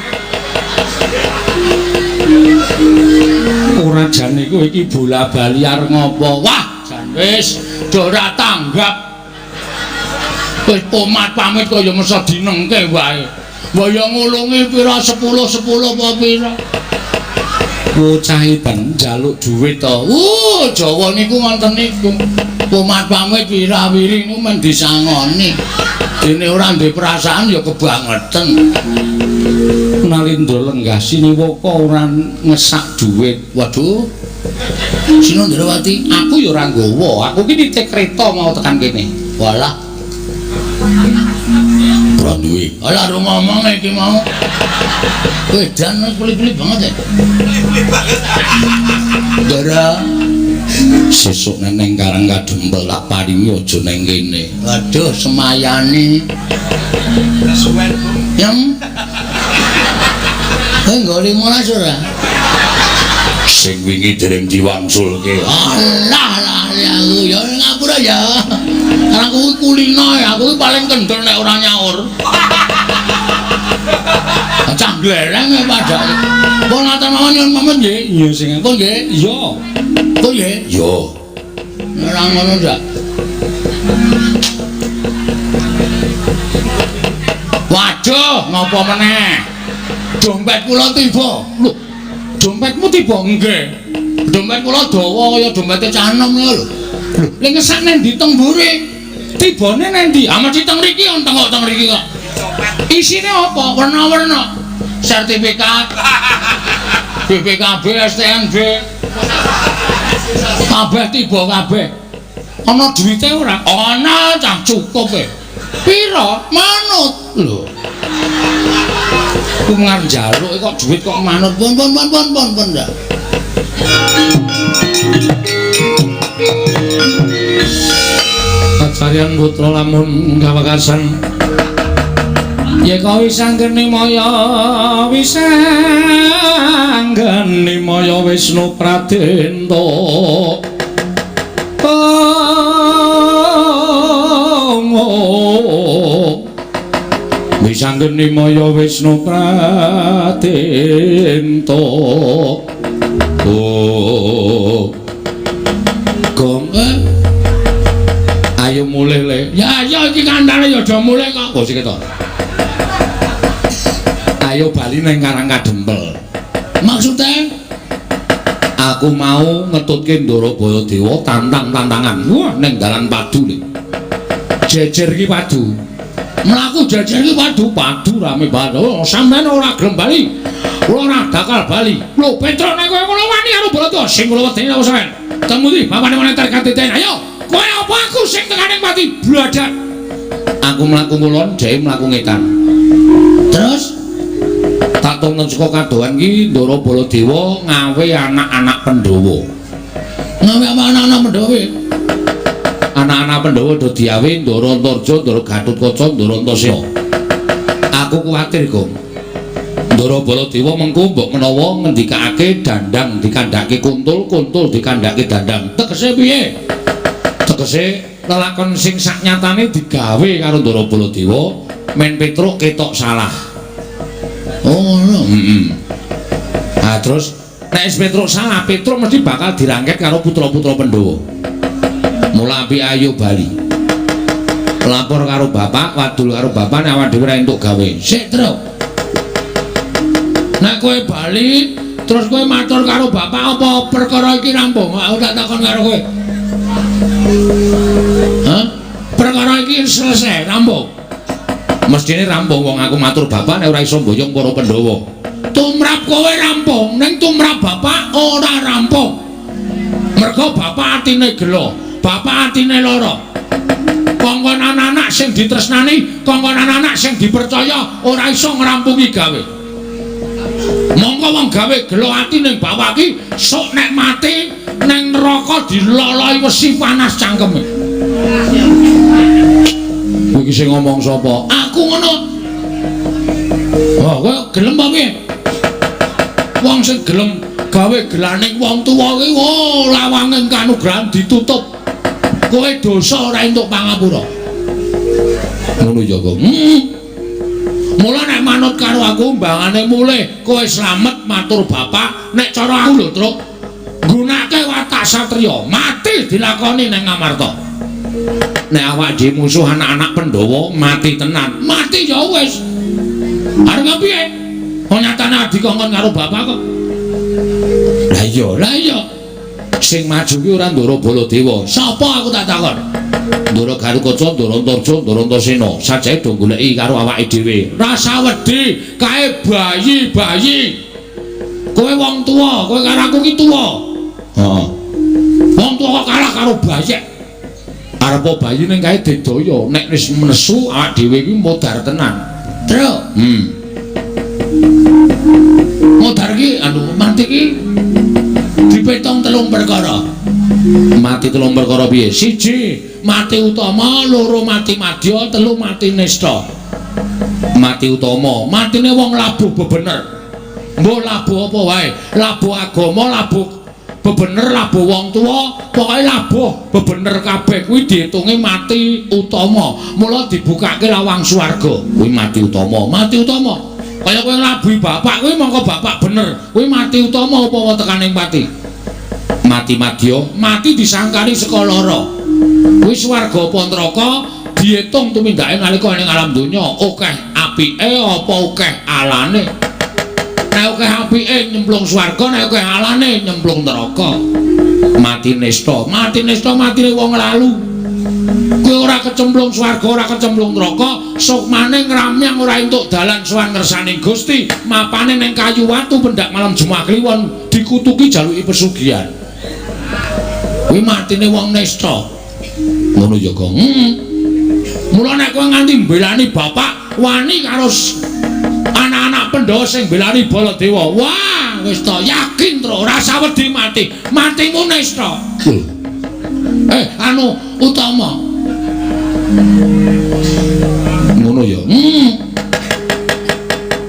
Ora jane kowe iki bola-bali arep ngopo? Wah, jan wis do ora tanggap. Wis pomat pamit kaya mesa dinengke wae. Mbok ya ngulungi pira 10 10 apa pira. Bocah ban njaluk dhuwit to. Jawa niku ngoten niku. Pomat pamit wira-wiri niku men disangoni. Dene ora duwe perasaan ya kebangetan. Nalindra lenggah siniwaka ora ngesak dhuwit. Waduh. Sinandrawati, aku ya ora nggawa. Aku ki nitih kereta mau tekan kene. Walah. Ora duwe. Alah ora ngomong iki mau. Wedan wis pelit-pelit banget ya. Pelit-pelit banget. Ndara. Sesuk nek Karang Kadempel tak paringi aja neng kene. Waduh, semayane. Suwen. Yang kowe nggo 15 ora? Sing wingi dereng diwangsulke. Alah lali aku ya ngapura ya. Karang kuwi kulino ya, aku paling kendel nek ora nyaur. Cah glereng e padake. Pun ngaten mawon nyuwun pamit nggih. Iya sing Pun nggih. Iya. Pun nggih. Iya. Ora ngono ndak. Waduh, ngopo meneh? Dompet kula tiba. Lho, dompetmu tiba? Nggih. Dompet kula dawa kaya dompete cah enom lho. Lho, lha ngesak nang ndi Teng mburi. Tibane nang ndi? Ah mesti teng mriki on tengok teng mriki kok. Isine apa? Werna-werna. Sertifikat BPKB, STNB. Kabeh tiba kabeh. Ana duwite ora? Ana cah cukup e. Pira? Manut. Lho. Ku ngarep njaluk kok duit kok manut. Pun pun pun pun pun pun ndak. Acaryan putra lamun kawekasan yeka wisanggeni maya wisanggeni maya Wisnu Pradenta. Oh, wisanggeni maya Wisnu Pradenta. Oh, gong ayo mulih le. Ya ya iki kandhane ya aja mulih kok. Oh sik to. Ayo bali nang Karang Kadempel. Maksude aku mau ngetutke Ndara Baladewa tantang-tantangan. Wah, ning dalan padu le. Jejer iki padu. Mlaku jejer iki padu, padu rame banget. Oh, sampean ora gelem bali. Kula ora bakal bali. Lho, Petruk nek kowe ngono wani karo Baladewa sing kula wedeni apa sampean? Temu ndi bapane moneter katiten. Ayo, kowe apa aku sing tekane mati bladak. Aku mlaku ngulon, dhek mlaku ngetan. Terus tak tonton saka kadohan ki Ndara Baladewa ngawe anak-anak Pandhawa. Ngawe anak-anak Pandhawa? Anak-anak Pandhawa do diawe Ndara Antarja, Ndara Gatotkaca, Ndara Antasena. Aku kuwatir, Gong. Ndara Baladewa mengko mbok menawa ngendikake dandang dikandhake kuntul, kuntul dikandhake dandang. Tegese piye? Tegese lelakon sing saknyatane digawe karo Ndara Baladewa men Petruk ketok salah. Oh ngono. Heeh. Ah terus nek wis Petruk salah, Petruk mesti bakal dirangket karo putra-putra Pandhawa. Mula apik ayo bali. Lapor karo bapak, wadul karo bapak nek awak dhewe ora entuk gawe. Sik, Truk. Nek kowe bali terus kowe matur karo bapak apa perkara iki rampung? Aku tak takon karo kowe. Hah? Perkara iki selesai, rampung. Mestine rampung wong aku matur bapak nek ora iso mboyong para Pandhawa. Tumrap kowe rampung, ning tumrap bapak ora rampung. Mergo bapak atine gelo, bapak atine lara. Kongkon anak-anak sing ditresnani, kongkon anak-anak sing dipercaya ora iso ngrampungi gawe. Mongko wong gawe gelo ati ning bapak iki sok nek mati ning neraka diloloi wesi panas cangkeme. Kowe iki sing ngomong sapa? Aku ngono. Wah, kowe gelem apa piye? Wong sing gelem gawe gelaning wong tuwa kuwi, oh, lawange kanugrahan ditutup. Kowe dosa ora entuk pangapura. Ngono ya, Kong. Mula nek manut karo aku mbangane mulih, kowe slamet matur bapak, nek cara aku lho, Truk. Nggunake watak satriya, mati dilakoni ning Ngamarta. Nek awak dhewe musuh anak-anak Pandhawa mati tenan. Mati ya wis. Arep piye? Wong nyatane dikongkon karo bapak kok. Lah iya, lah iya. Sing maju ki ora Ndara Baladewa. Sapa aku tak takon? Ndara Gatotkaca, Ndara Antarja, Ndara Antasena. Sajae do goleki karo awake dhewe. Rasa wedi kae bayi-bayi. Kowe wong tuwa, kowe karo aku ki tuwa. Heeh. Wong tuwa kok kalah karo bayi. Arepa bayi ning kae didaya, nek wis nesu awak dhewe iki modar tenan. Truk. Modar ki anu mati ki dipetong telung perkara. Mati telung perkara piye? Siji, mati utama, loro mati madya, telu mati nista. Mati utama, matine wong labuh bebener. Mbok labuh apa wae? Labuh agama, labuh bebener, labuh wong tuwa, pokoke labuh bebener kabeh kuwi diitunge mati utama. Mula dibukake lawang swarga. Kuwi mati utama, mati utama. Kaya kowe nglabuhi bapak kuwi mongko bapak bener. Kuwi mati utama apa tekaning pati? Mati madya, mati disangkani saka lara. Kuwi swarga apa neraka diitung tumindake nalika ning alam donya, akeh apike apa akeh alane. Nek akeh apike nyemplung swarga, nek akeh alane nyemplung neraka. Mati nista, mati nista matine wong lalu. Kowe ora kecemplung swarga, ora kecemplung neraka, sukmane ngramyang ora entuk dalan sowan ngersane Gusti, mapane ning kayu watu pendak malam Jumat Kliwon dikutuki jaluki pesugihan. Kuwi matine wong nista. Ngono ya, Gong. Mula nek kowe nganti mbelani bapak wani karo anak-anak Pandhawa sing mbelani Baladewa, wah wis ta yakin tro ora usah wedi mati. Matimu nista. Anu utama. Ngono ya.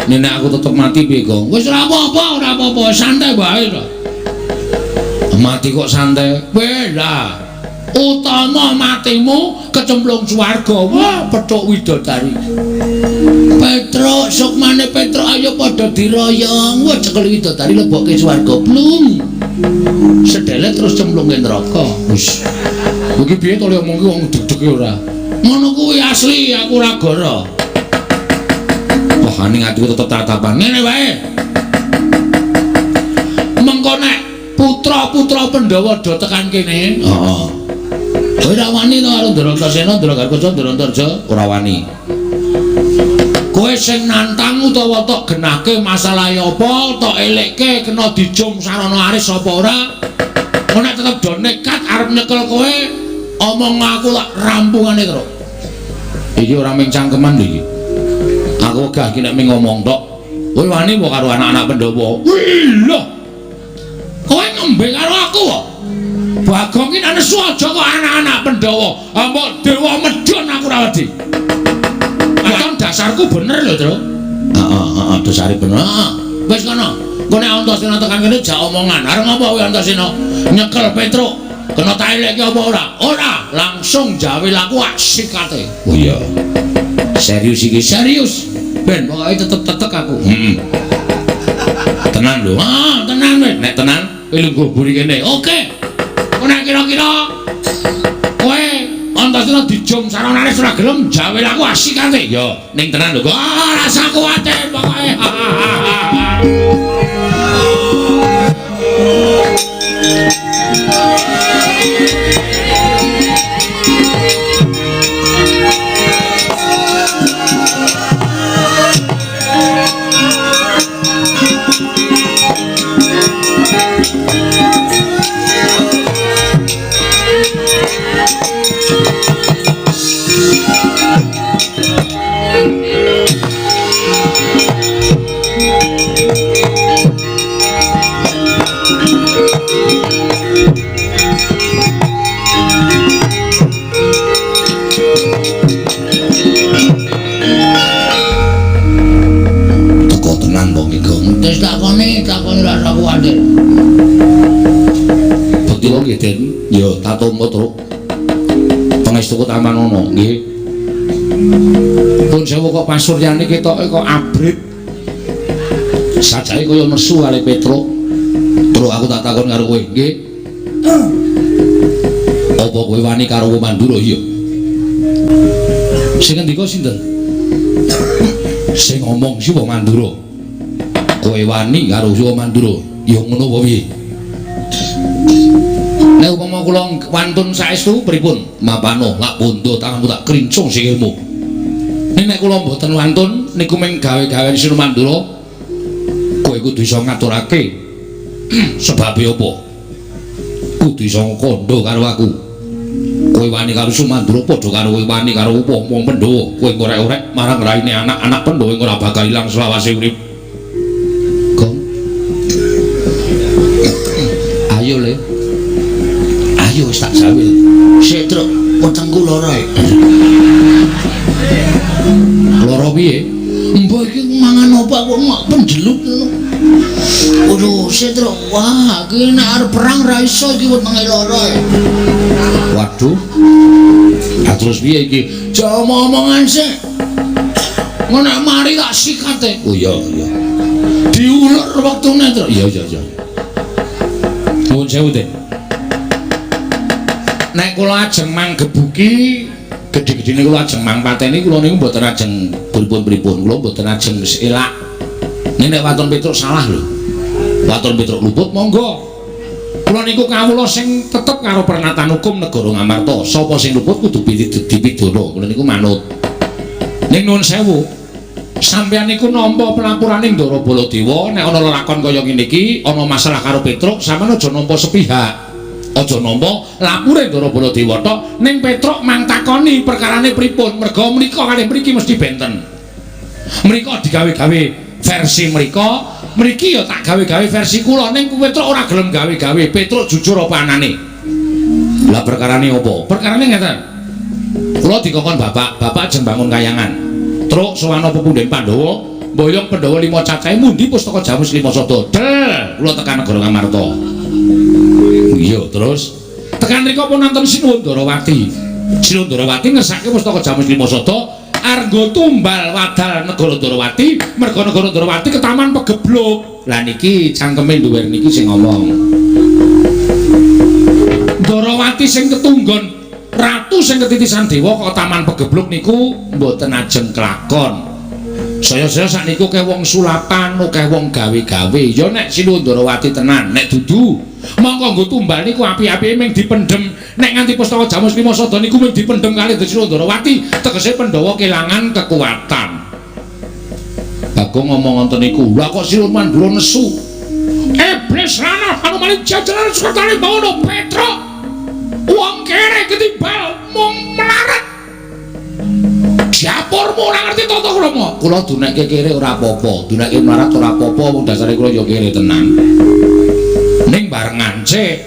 Nek aku tetep mati piye, Gong? Wis ora apa-apa, ora apa-apa, santai wae to. Mati kok santai. Weh lah. Utama matimu kecemplung swarga. Wah, petuk widodari. Petruk, sukmane Petruk ayo padha diroyong. Wah, cekel widodari lebokke swarga. Blung. Sedelet terus cemplungke neraka. Wis. Iki piye to le omong ki wong deg-dege ora? Ngono kuwi asli, aku ora goro. Wah, ning atiku tetep tatapan. Ngene wae. Mengko nek putra-putra Pandhawa do tekan kene. Heeh. Kowe ora wani to karo Ndrantasena, Ndrangarkaca, Ndrantarja? Ora wani. Kowe sing nantang utawa tok genahke masalahe apa, tok elekke kena dijum sarana aris apa ora? Nek tetep do nekat arep nyekel kowe, omong aku tak rampungane terus. Iki ora mung cangkeman lho iki. Aku wegah iki nek mung ngomong tok. Kowe wani apa karo anak-anak Pandhawa? Wih lho. Kowe ngombe karo aku kok. Bagong ki nek nesu aja kok anak-anak Pandhawa. Mbok dewa medhun aku ora wedi. Waton dasarku bener lho, Tru. Heeh, heeh, dasare bener. Heeh. Wis kono. Engko nek Antasena tekan kene jak omongan. Arep ngopo kowe Antasena? Nyekel Petruk. Kena tak elekke apa ora? Ora, langsung jawil aku asikate. Oh iya. Serius iki, serius. Ben pokoke tetep-tetek aku. Heeh. Tenan lho. Ah, tenan wis. Nek tenan kowe lungguh mburi kene. Oke. Kok nek kira-kira kowe Antasena dijum saranane ora gelem jawil aku asikate. Ya, ning tenan lho. Ah, rasa kuwatir pokoke. Teko tenan wong iki. Wis takoni, takoni rasa kuwatir. Bekti wong nggih, Den. Ya tatompa, Truk. Pangestuku tamanono, nggih. Pun sewu kok pasuryane ketoke kok abrit. Sajake kaya nesu kali Petruk. Truk aku tak takon karo kowe, nggih. Apa kowe wani karo Mandura? Iya. Sing ngendika sinten? Sing ngomong Siwa Mandura. Kowe wani karo Siwa Mandura? Ya ngono apa piye? Nek upama kula wantun saestu pripun? Mapano lak bondo tanganmu tak krincung sikilmu. Nek kula mboten wantun niku mung gawe-gawean Siwa Mandura, kowe kudu iso ngaturake sebabe apa? Kudu iso kandha karo aku. Kowe wani karo Sumandura padha karo kowe wani karo wong-wong Pandhawa. Kowe ngorek-orek marang raine anak-anak Pandhawa ora bakal ilang selawase urip. Gong. Ayo le. Ayo wis tak jawil. Sik, Truk, wetengku lara. Lara piye? Mbah iki mangan apa kok mak penjelut ngono. Waduh, sik, Truk. Wah, iki nek arep perang ra iso iki wetenge lara. Waduh. Lah terus piye iki? Aja omong-omongan sik. Ngono nek mari tak sikate. Oh iya, iya. Diulur wektune, Truk. Iya, iya, iya. Nuwun sewu, Dik. Nek kula ajeng manggebuki gedhe-gedhene kula ajeng mangpateni kula niku mboten ajeng pripun-pripun, kula mboten ajeng wis elak. Nek nek waton Petruk salah lho. Waton Petruk luput monggo. Kula niku kawula sing tetep karo pernatan hukum negara Ngamarta. Sapa sing luput kudu dipidana. Kula niku manut. Ning nuwun sewu. Sampeyan niku nampa pelapurane Ndara Baladewa nek ana lelakon kaya ngene iki, ana masalah karo Petruk, sampeyan aja nampa sepihak. Aja nampa lapure Ndara Baladewa tok, ning Petruk mang takoni perkarane pripun, merga mrika kalih mriki mesti benten. Mrika digawe-gawe versi mrika, mriki ya tak gawe-gawe versi kula, ning Petruk ora gelem gawe-gawe. Petruk jujur apa anane? Lah perkarane apa? Perkarane ngeten. Kula dikongkon bapak, bapak ajeng bangun kayangan. Truk sowan pepunden Pandhawa, mboyong Pandhawa 5 cacahe mundi pustaka Jamus 5 sada. Del, kula tekan negara Ngamarta. Iya, terus tekan mriku pun nonton Sinuwun Darawati. Sinuwun Darawati ngersake pustaka Jamus 5 sada arnggo tumbal wadal negara Darawati, merga negara Darawati ketaman pegebluk. Lah niki cangkeme duwer niki sing ngomong. Darawati sing ketunggon ratu sing ketitisan dewa kok taman pegebluk niku mboten ajeng kelakon. Saya-saya sakniku akeh wong sulapan, akeh wong gawe-gawe. Ya nek Sinuwun Darawati tenan, nek dudu mongko nggo tumbal niku api-apike mung dipendhem. Nek nganti pustaka Jamus 5 sada niku mung dipendhem kalih Sinuwun Darawati, tegese Pandhawa kelangan kekuatan. Bagong ngomong ngoten niku, lha kok Sinuwun Mandura nesu. Iblis lanang panumaning jajaran sukertane bawono Petruk. Wong kere ketimbal mung melarat. Dapurmu ora ngerti tata krama. Kula dunekke kere ora apa-apa, dunekke melarat ora apa-apa, wong dasare kula ya kere tenan. Ning bareng ngancik.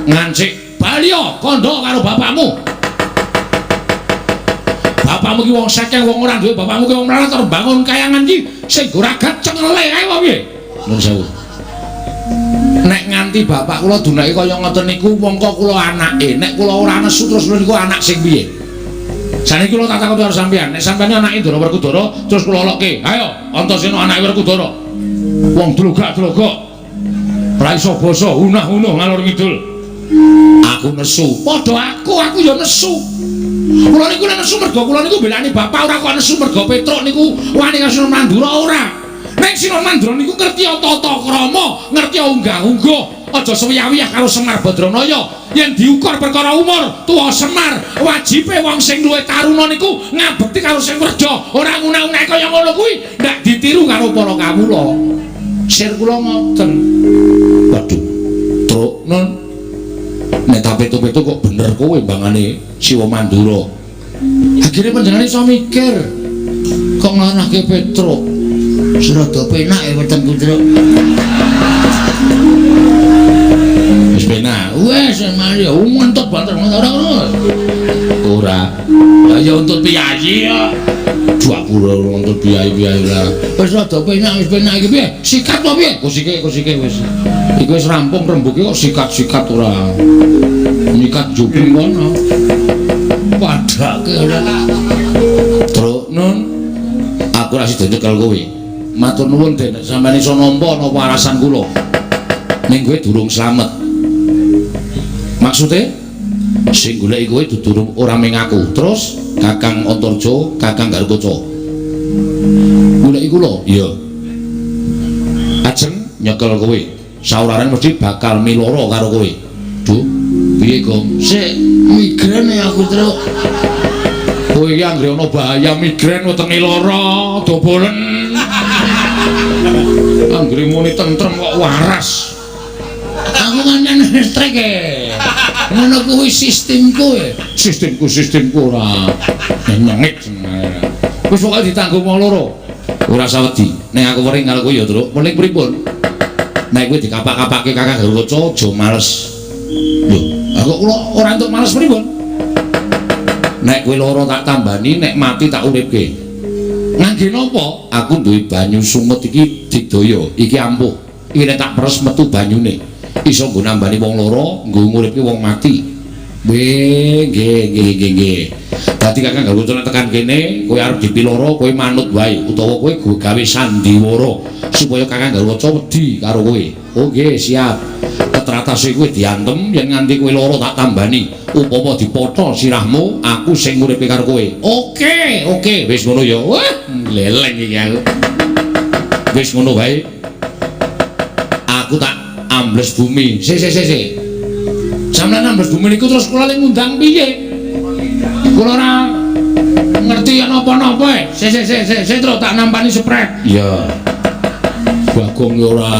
Ngancik baliya kandha karo bapakmu. Bapakmu ki wong sekeng, wong ora duwe, bapakmu ki wong melarat arep bangun kayangan iki sing goragat cengele kae apa piye? Nuwun sewu. Nek nganti bapak kula dunake kaya ngoten niku mongko kula anake, nek kula ora nesu terus niku anak sing piye? Saniki kula tak takon karo sampeyan, nek sampeyan anake Ndara Werkudara terus kula lokke, ayo Antasena anake Werkudara. Wong dlogak-dlogok. Ora iso basa, unah-unuh ngalor ngidul. Aku nesu. Padha aku ya nesu. Kula niku nek nesu merga kula niku mbelani bapak, ora kok nesu merga Petruk niku wani karo Sinuwun Mandura ora. Nek Sinuwun Mandura niku ngerti tata krama, ngerti unggah-ungguh, aja sewiyah-wiyah karo Semar Badranaya. Yen diukur perkara umur, tuwa Semar, wajibe wong sing luwih taruna niku ngabekti karo sing werja, ora nguna-unake kaya ngono kuwi, ndak ditiru karo para kawula. Sir kula ngoten. Waduh, Truk nun. Nek tak pitu-pitu kok bener kowe mbangane Siwa Mandura. Akhire panjenengane iso mikir kok nglanahke Petruk. Surada penak ya wetengku, Truk. Wis penak. Wis mari ngentut banter ora ngono. Ora. Lah ya untut piyayi ya. Dua puluh untut piyayi-piyayi ora. Wis rada penak, wis penak iki piye? Sikat apa piye? Kusike wis. Iku wis rampung rembuke kok sikat-sikat ora. Nyikat juping kono. Padake ora. Truk nun. Aku ora sida nyekel kowe. Matur nuwun Den, sampeyan iso nampa napa alasan kula. Ning kowe durung slamet. Maksude sing goleki kowe dudu ora ming aku. Terus Kakang Antarja, Kakang Garukaca. Goleki kula? Iya. Ajeng nyekel kowe. Sauraren mesti bakal miloro karo kowe. Duh, piye, Gong? Sik migren ya aku, Truk. Kowe iki anggere ana bahaya migren wetenge lara, dobolen. Anggere muni tentrem kok waras. Aku nganen listrik e. Ngono kuwi sistemku e. Sistemku ora nyengit senenge. Wis pokoke ditanggung wong loro. Ora usah wedi. Nek aku wering karo kowe ya, Truk. Weling pripun? Nek kowe dikapak-kapake Kakang Garukaca aja males. Lho, kok kula ora entuk males pripun? Nek kowe lara tak tambani, nek mati tak uripke. Ngangge napa? Aku duwe banyu sumut iki digdaya, iki ampuh. Iki nek tak peres metu banyune. Iso nggo nambani wong lara, nggo nguripke wong mati. Nggih, nggih, nggih, nggih. Dadi Kakang Garuda nek tekan kene, kowe arep dipiloro, kowe manut wae utawa kowe gawe sandiwara supaya Kakang Garuda wedi karo kowe. Oh nggih, siap. Ketratase kowe diantem yen nganti kowe lara tak tambani. Upama dipotho sirahmu, aku sing nguripe karo kowe. Oke, oke, wis ngono ya. Wah, leleng iki aku. Wis ngono wae. Aku tak ambles bumi. Si. Sampeyan ambles bumi niku terus kula le ngundang piye? Kula ora ngerti napa-napa e. Si, terus tak nampani sprek. Iya. Bagong ya ora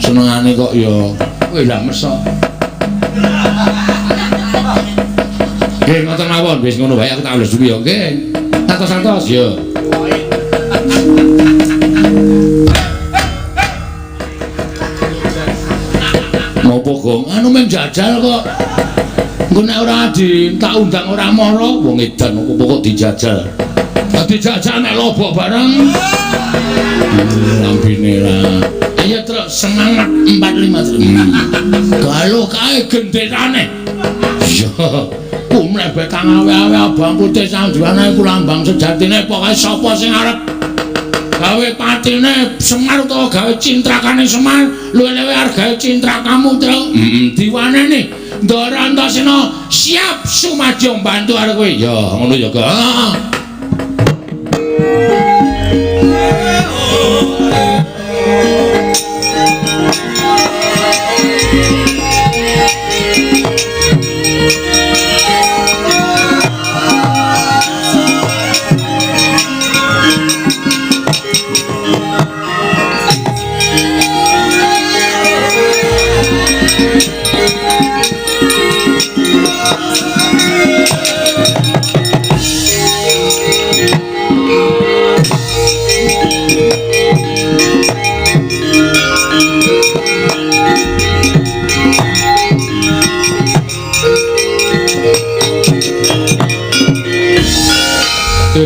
senengane kok ya. Kowe lah mesok. Nggih ngoten mawon, wis ngono wae aku tak ambles bumi ya. Nggih. Santos-santos ya. Napa Gong? Anu men jajal kok. Engko nek ora di tak undang ora mara, wong edan apa kok dijajal. Dadi jajal nek lobok bareng. Lambene ra. Ayo truk semangat 45 truk. Galuh kae genderane. Iya. Ku mlebet kang awe-awe abang putih sanjuwane iku lambang sejatine pokoke sapa sing arep gawe patine Semar utawa gawe cintrakane Semar luwih-luwih arep gawe cintrakamu truk. Diwaneni Ndara Antasena siap sumadyo mbantu arep kowe. Ya ngono ya, Kak.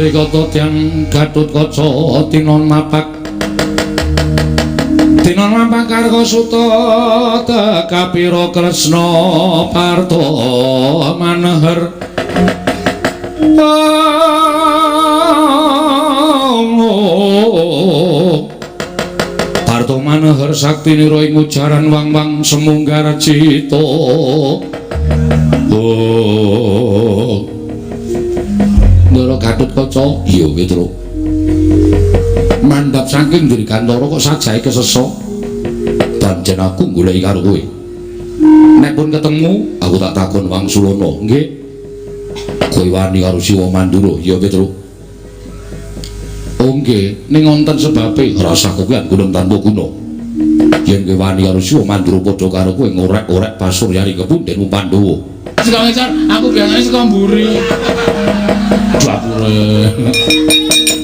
Kata tiyang Gatotkaca tinon mapak Karkasuta tekapira Kresna Parta Maneher. Parta Maneher saktinira ing ujaran wang-wang semunggar cita. Oh Ndara Gatotkaca, iya Petruk. Mandhap saking Dirgantara kok sajahe kesesa. Pancen aku goleki karo kowe. Nek pun ketemu, aku tak takon wangsulana. Nggih. Kowe wani karo Siwa Mandura, iya Petruk. Oh nggih, ning wonten sebabe rasa kowe gunung tanpa guna. Yen kowe wani karo Siwa Mandura padha karo kowe ngorek-orek pasuryane kepundhenmu Pandhawa. Saka ngisor, aku biasane saka mburi. Dapure.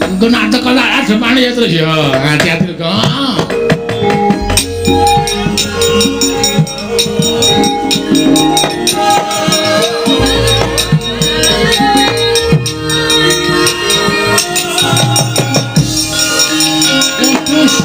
Engko nak teko tak ademane ya terus ya. Hati-hati kok. Terus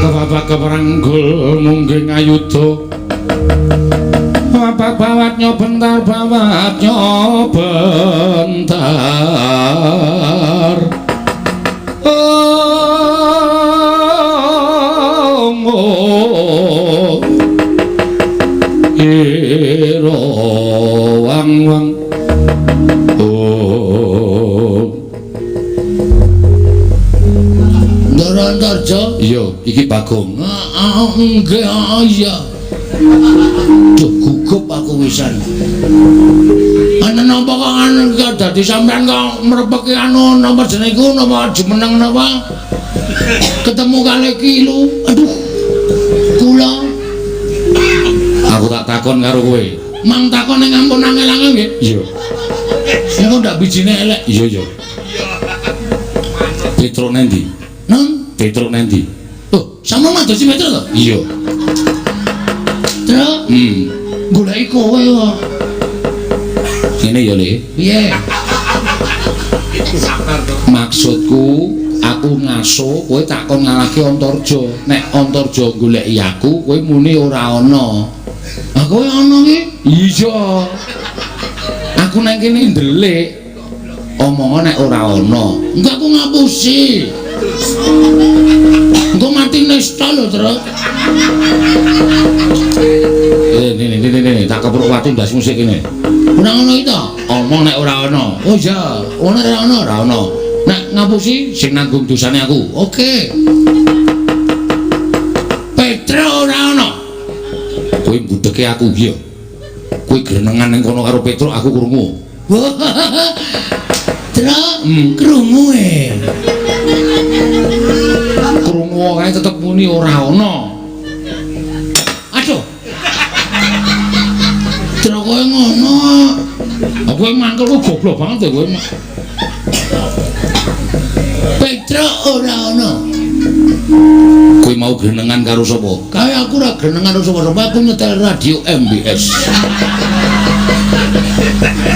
Bapak keperanggul mungging ayuda. Bapak bawat nyobentar, bawat nyobentar. Oh, ira wang wang. Oh, Ndara Antarja? Iya, iki Bagong. Heeh, nggih, iya. Duh, gugup aku wisan. Ana napa kok anu dadi sampean kok mrepeki anu napa jenenge iku napa jumeneng napa? Ketemu kali iki lu. Aduh. Kula. Aku tak takon karo kowe. Mang takon ning ampun angel-angel nggih. Iya. Engko ndak bijine elek. Iya, iya. Petruk nendi? Nang Petruk nendi? Oh, sama madosi Petruk to? Iya. Truk. Goleki kowe kok. Ngene ya, Le. Piye? Maksudku aku ngaso kowe tak kon ngalahke Antarja. Nek Antarja goleki aku, kowe muni ora ana. Ah kowe ana ki? Iya. Aku nang kene ndelik. Omongan nek ora ana. Engko aku ngapusi. Engko mati nesta lho, Truk. Nih, tak kepruk watu ndasmu sik kene. Ora ngono iki to? Omong nek ora ana. Oh iya, ono ora ana, ora ana. Nek ngapusi sing nanggung dosane aku. Oke. Petruk ora ana. Kowe mbudeke aku iya. Kowe grenengan ning kono karo Petruk aku krungu. Truk, krungu e. Krungu kae tetep muni ora ana. Aduh. Truk kowe ngono. Aku mangkel kok goblok banget ya kowe. Petruk ora ana. Kowe mau grenengan karo sapa? Kae aku ora grenengan karo sapa-sapa, aku nyetel radio MBS.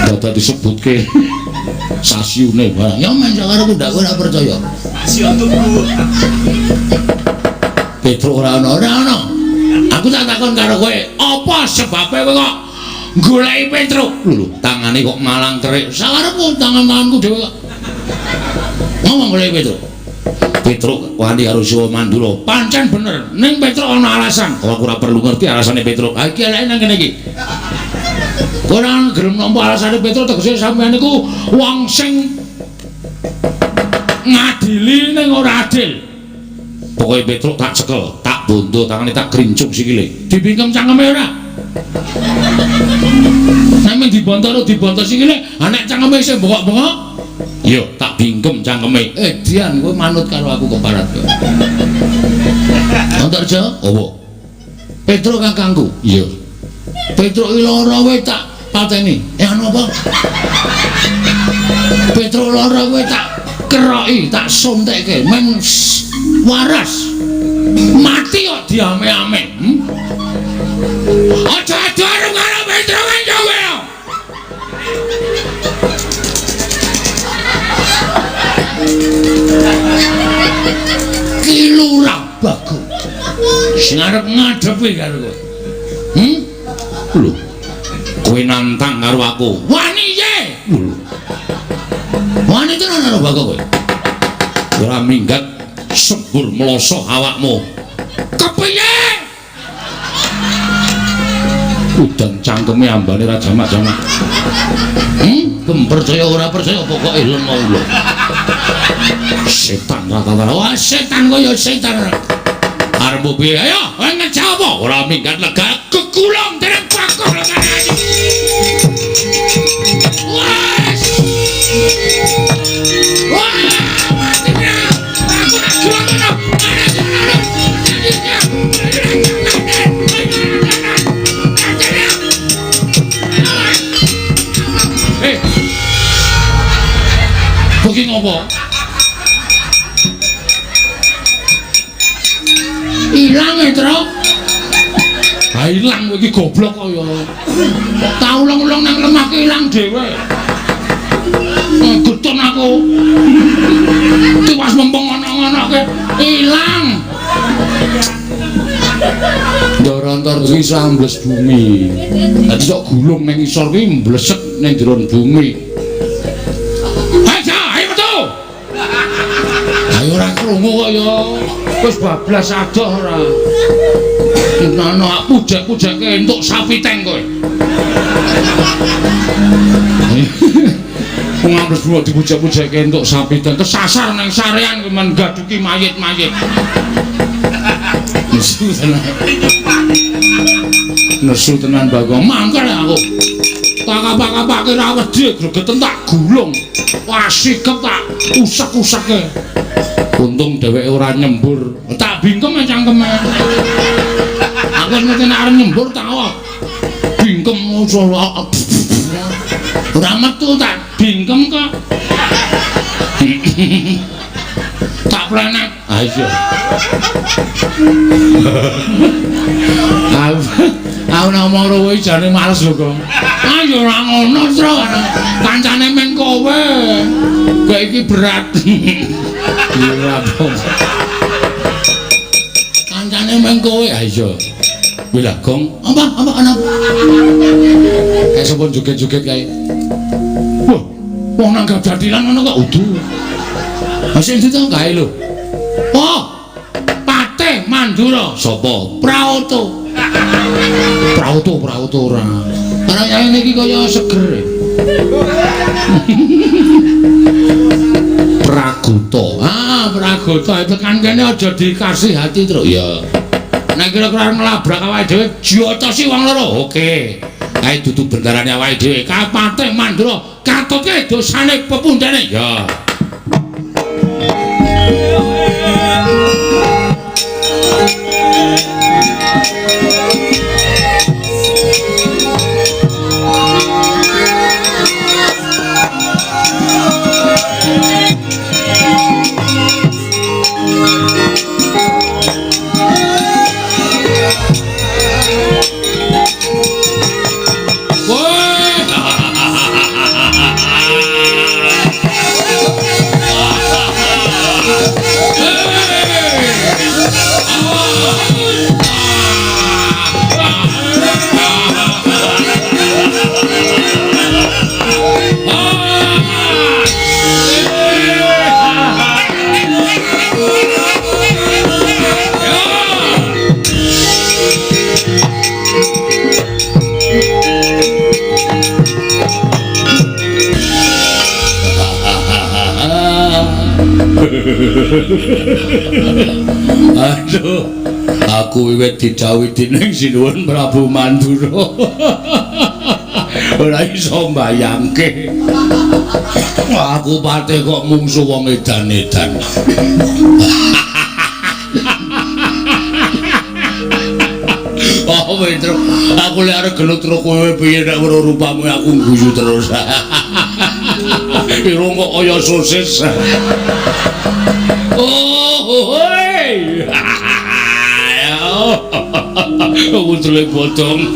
Dadak disebutke sasiune barang. Ya men sakarepku ndak kowe ora percaya. Stasiun tuku. Petruk ora ana, ora ana. Aku tak takon karo kowe, apa sebabe kowe kok goleki Petruk? Lho, tangane kok malang kerik. Sakarepku tangan-tanganku dhewe kok. Ngomong goleki Petruk. Petruk wani karo Siwa Mandura. Pancen bener, ning Petruk ana alasan. Oh, aku ora perlu ngerti alasane Petruk. Ha iki eleke nang kene iki. Ora gelem nampa alasane Petruk tegese sampeyan niku wong sing ngadili ning ora adil. Pokoke Petruk tak cekel, tak bondo tangane tak grincung sikile. Dibingkem cangkeme ora? Nek mung dibonto ora dibonto sikile, ha nek cangkeme isih bengok-bengok, iya tak bingkem cangkeme. Dian kowe manut karo aku keparat kowe. Antarja, apa? Petruk kakangku. Iya. Petruk iki lara kowe tak pateni. Anu apa? Petruk lara kowe tak keroki, tak suntekke men waras. Mati kok diame-ame. Aja adu karo Petruk kowe. Ki Lurah Bagong sing arep ngadepi karo kowe. Lho. Kowe nantang karo aku. Wani ye. Lho. Wani tenan karo Bagong kowe. Ora minggat sembur mlosoh awakmu. Kepiye? Udan cangkeme ambane ra jamak-jamak. Gem percaya ora percaya pokoke lenga ula. Setan ra kawan. Wah, setan kaya setan. Arep piye? Ayo, kowe ngejawab apa? Ora minggat lega kekulung dereng pakoh lengane. Wes. Wah, mati ya. Aku nak gelem ngono. Kowe ngopo? Ilang e, Truk. Ha ilang kowe iki goblok kok ya. Tak ulung-ulung nang lemah ki ilang dhewe. Getun aku. Tiwas mempeng ngono-ngono ilang. Ndara Antarja iso ambles bumi. Dadi sok gulung ning isor kuwi mblesek ning jero bumi. Ayo, ayo metu. Ayo ora krungu kok ya. Wis bablas adoh ora. Ngono pujek-pujeke entuk sapi teng kowe. Wong ambles bumi dipujek-pujeke entuk sapi teng kesasar nang sarean kuwi men gaduki mayit-mayit. Nesu tenan. Nesu tenan Bagong. Mangkel aku. Tak kapak-kapake ra wedi gregeten tak gulung. Wah sikep tak usek-useke. Untung dheweke ora nyembur. Tak bingkem cangkeme. Aku ngerti nek arep nyembur tak bingkem. bingkem ora metu tak bingkem kok. Tak plenet. Ah iya. Aku ngomong karo kowe jane males lho kok. Ah ya ora ngono, Tru. Kancane men kowe. Kok iki berat. Ora apa. Kancane men kowe. Ah iya. Kuwi lah gong. Apa apa ana. Kayak sapa joget-joget kae. Wah, wong nanggap jathilan ngono kok udu. Ha sing ndi to kae lho. Oh. Patih Mandura. Sapa? Praoto. Praoto, Praoto ora. Barang yai iki kaya seger. Pragota. Ah, Pragota tekan kene aja dikasih hati, Truk. Ya. Nek kira-kira nglabrak awake dhewe jotosi wong loro. Oke. Kae dudu bendarane awake dhewe. Kae Patih Mandura katoke dosane pepundhene. Ya. Aduh, aku wiwit didhawuhi dening Sinuwun Prabu Mandura. Ora iso mbayangke. Aku patih kok mungsu wong edan-edan. Oh, Petro, aku lek arep gelut karo kowe piye nek weruh rupamu aku guyu terus. Irung kok kaya sosis. Oh, hoi. Wudule bodong.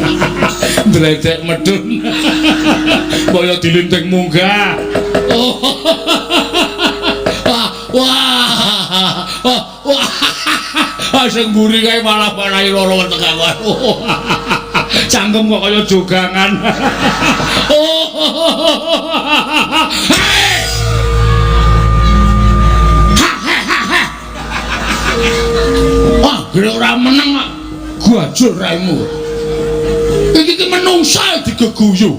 Dledek medun. Kaya dilinting munggah. Oh. Wah. Wah. Wah, sing mburi kae malah marahi lara weteng aku. Cangkem kok kaya jogangan. Oh. Hei. Wah, gere ora meneng kok. Gajul raimu. Iki ki menungsa digeguyu.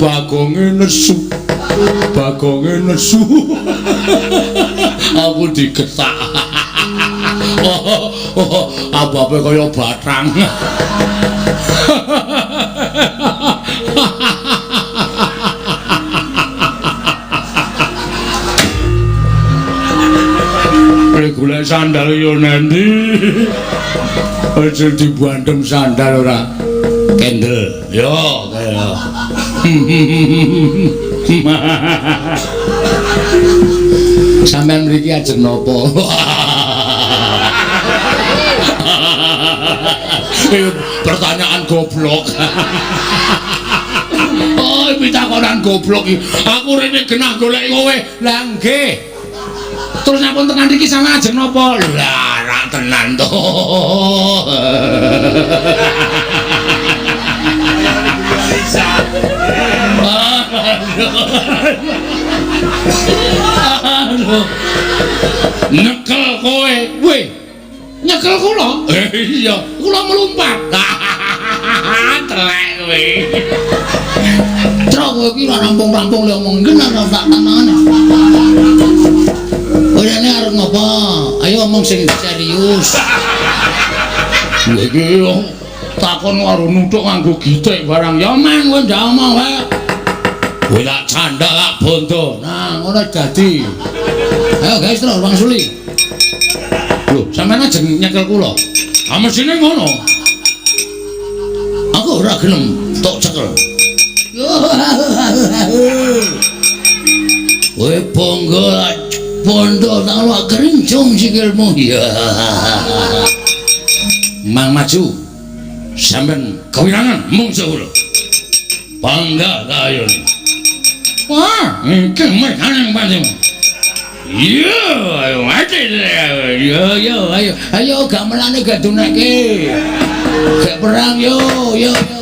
Bagonge nesu. Bagonge nesu. Aku digetak. Oh, ababe kaya batang. Lek golek sandal yo nanti. Aja dibandem sandal ora. Kendel. Yo kaya. Sampeyan mriki ajeng napa? Pertanyaan goblok. Oh, pitakonan goblok iki. Aku rene genah golek kowe. Lah nggih. Terus nyapun tekan iki sampeyan ajeng napa? Lah rak tenan to. Aduh. Nyekel kowe. Weh. Nyekel kula? Iya, kula melompat. Telek kowe. Trok kowe iki ora rampung-rampung le omong iki ora tak tanane. Orane arep ngopo? Ayo omong sing serius. Iki takon karo nuthuk nganggo gitik barang. Ya men kowe ndak omong wae. Kowe tak candhak tak bondo. Nah, ngono dadi. Ayo guys, terus wangsuli. Lho, sampeyan ajeng nyekel kula. Ah mesine ngono. Aku ora gelem tok cekel. Kowe bangga bondo tak lak kerincung sikilmu. Iya. Mang maju. Sampeyan kewirangan mungsuh kula. Bangga ta ayo. Wah, iki mekaning patimu. Iya, ayo mati. Yo yo ayo ayo gamelane gak duneke. Gak perang yo yo yo.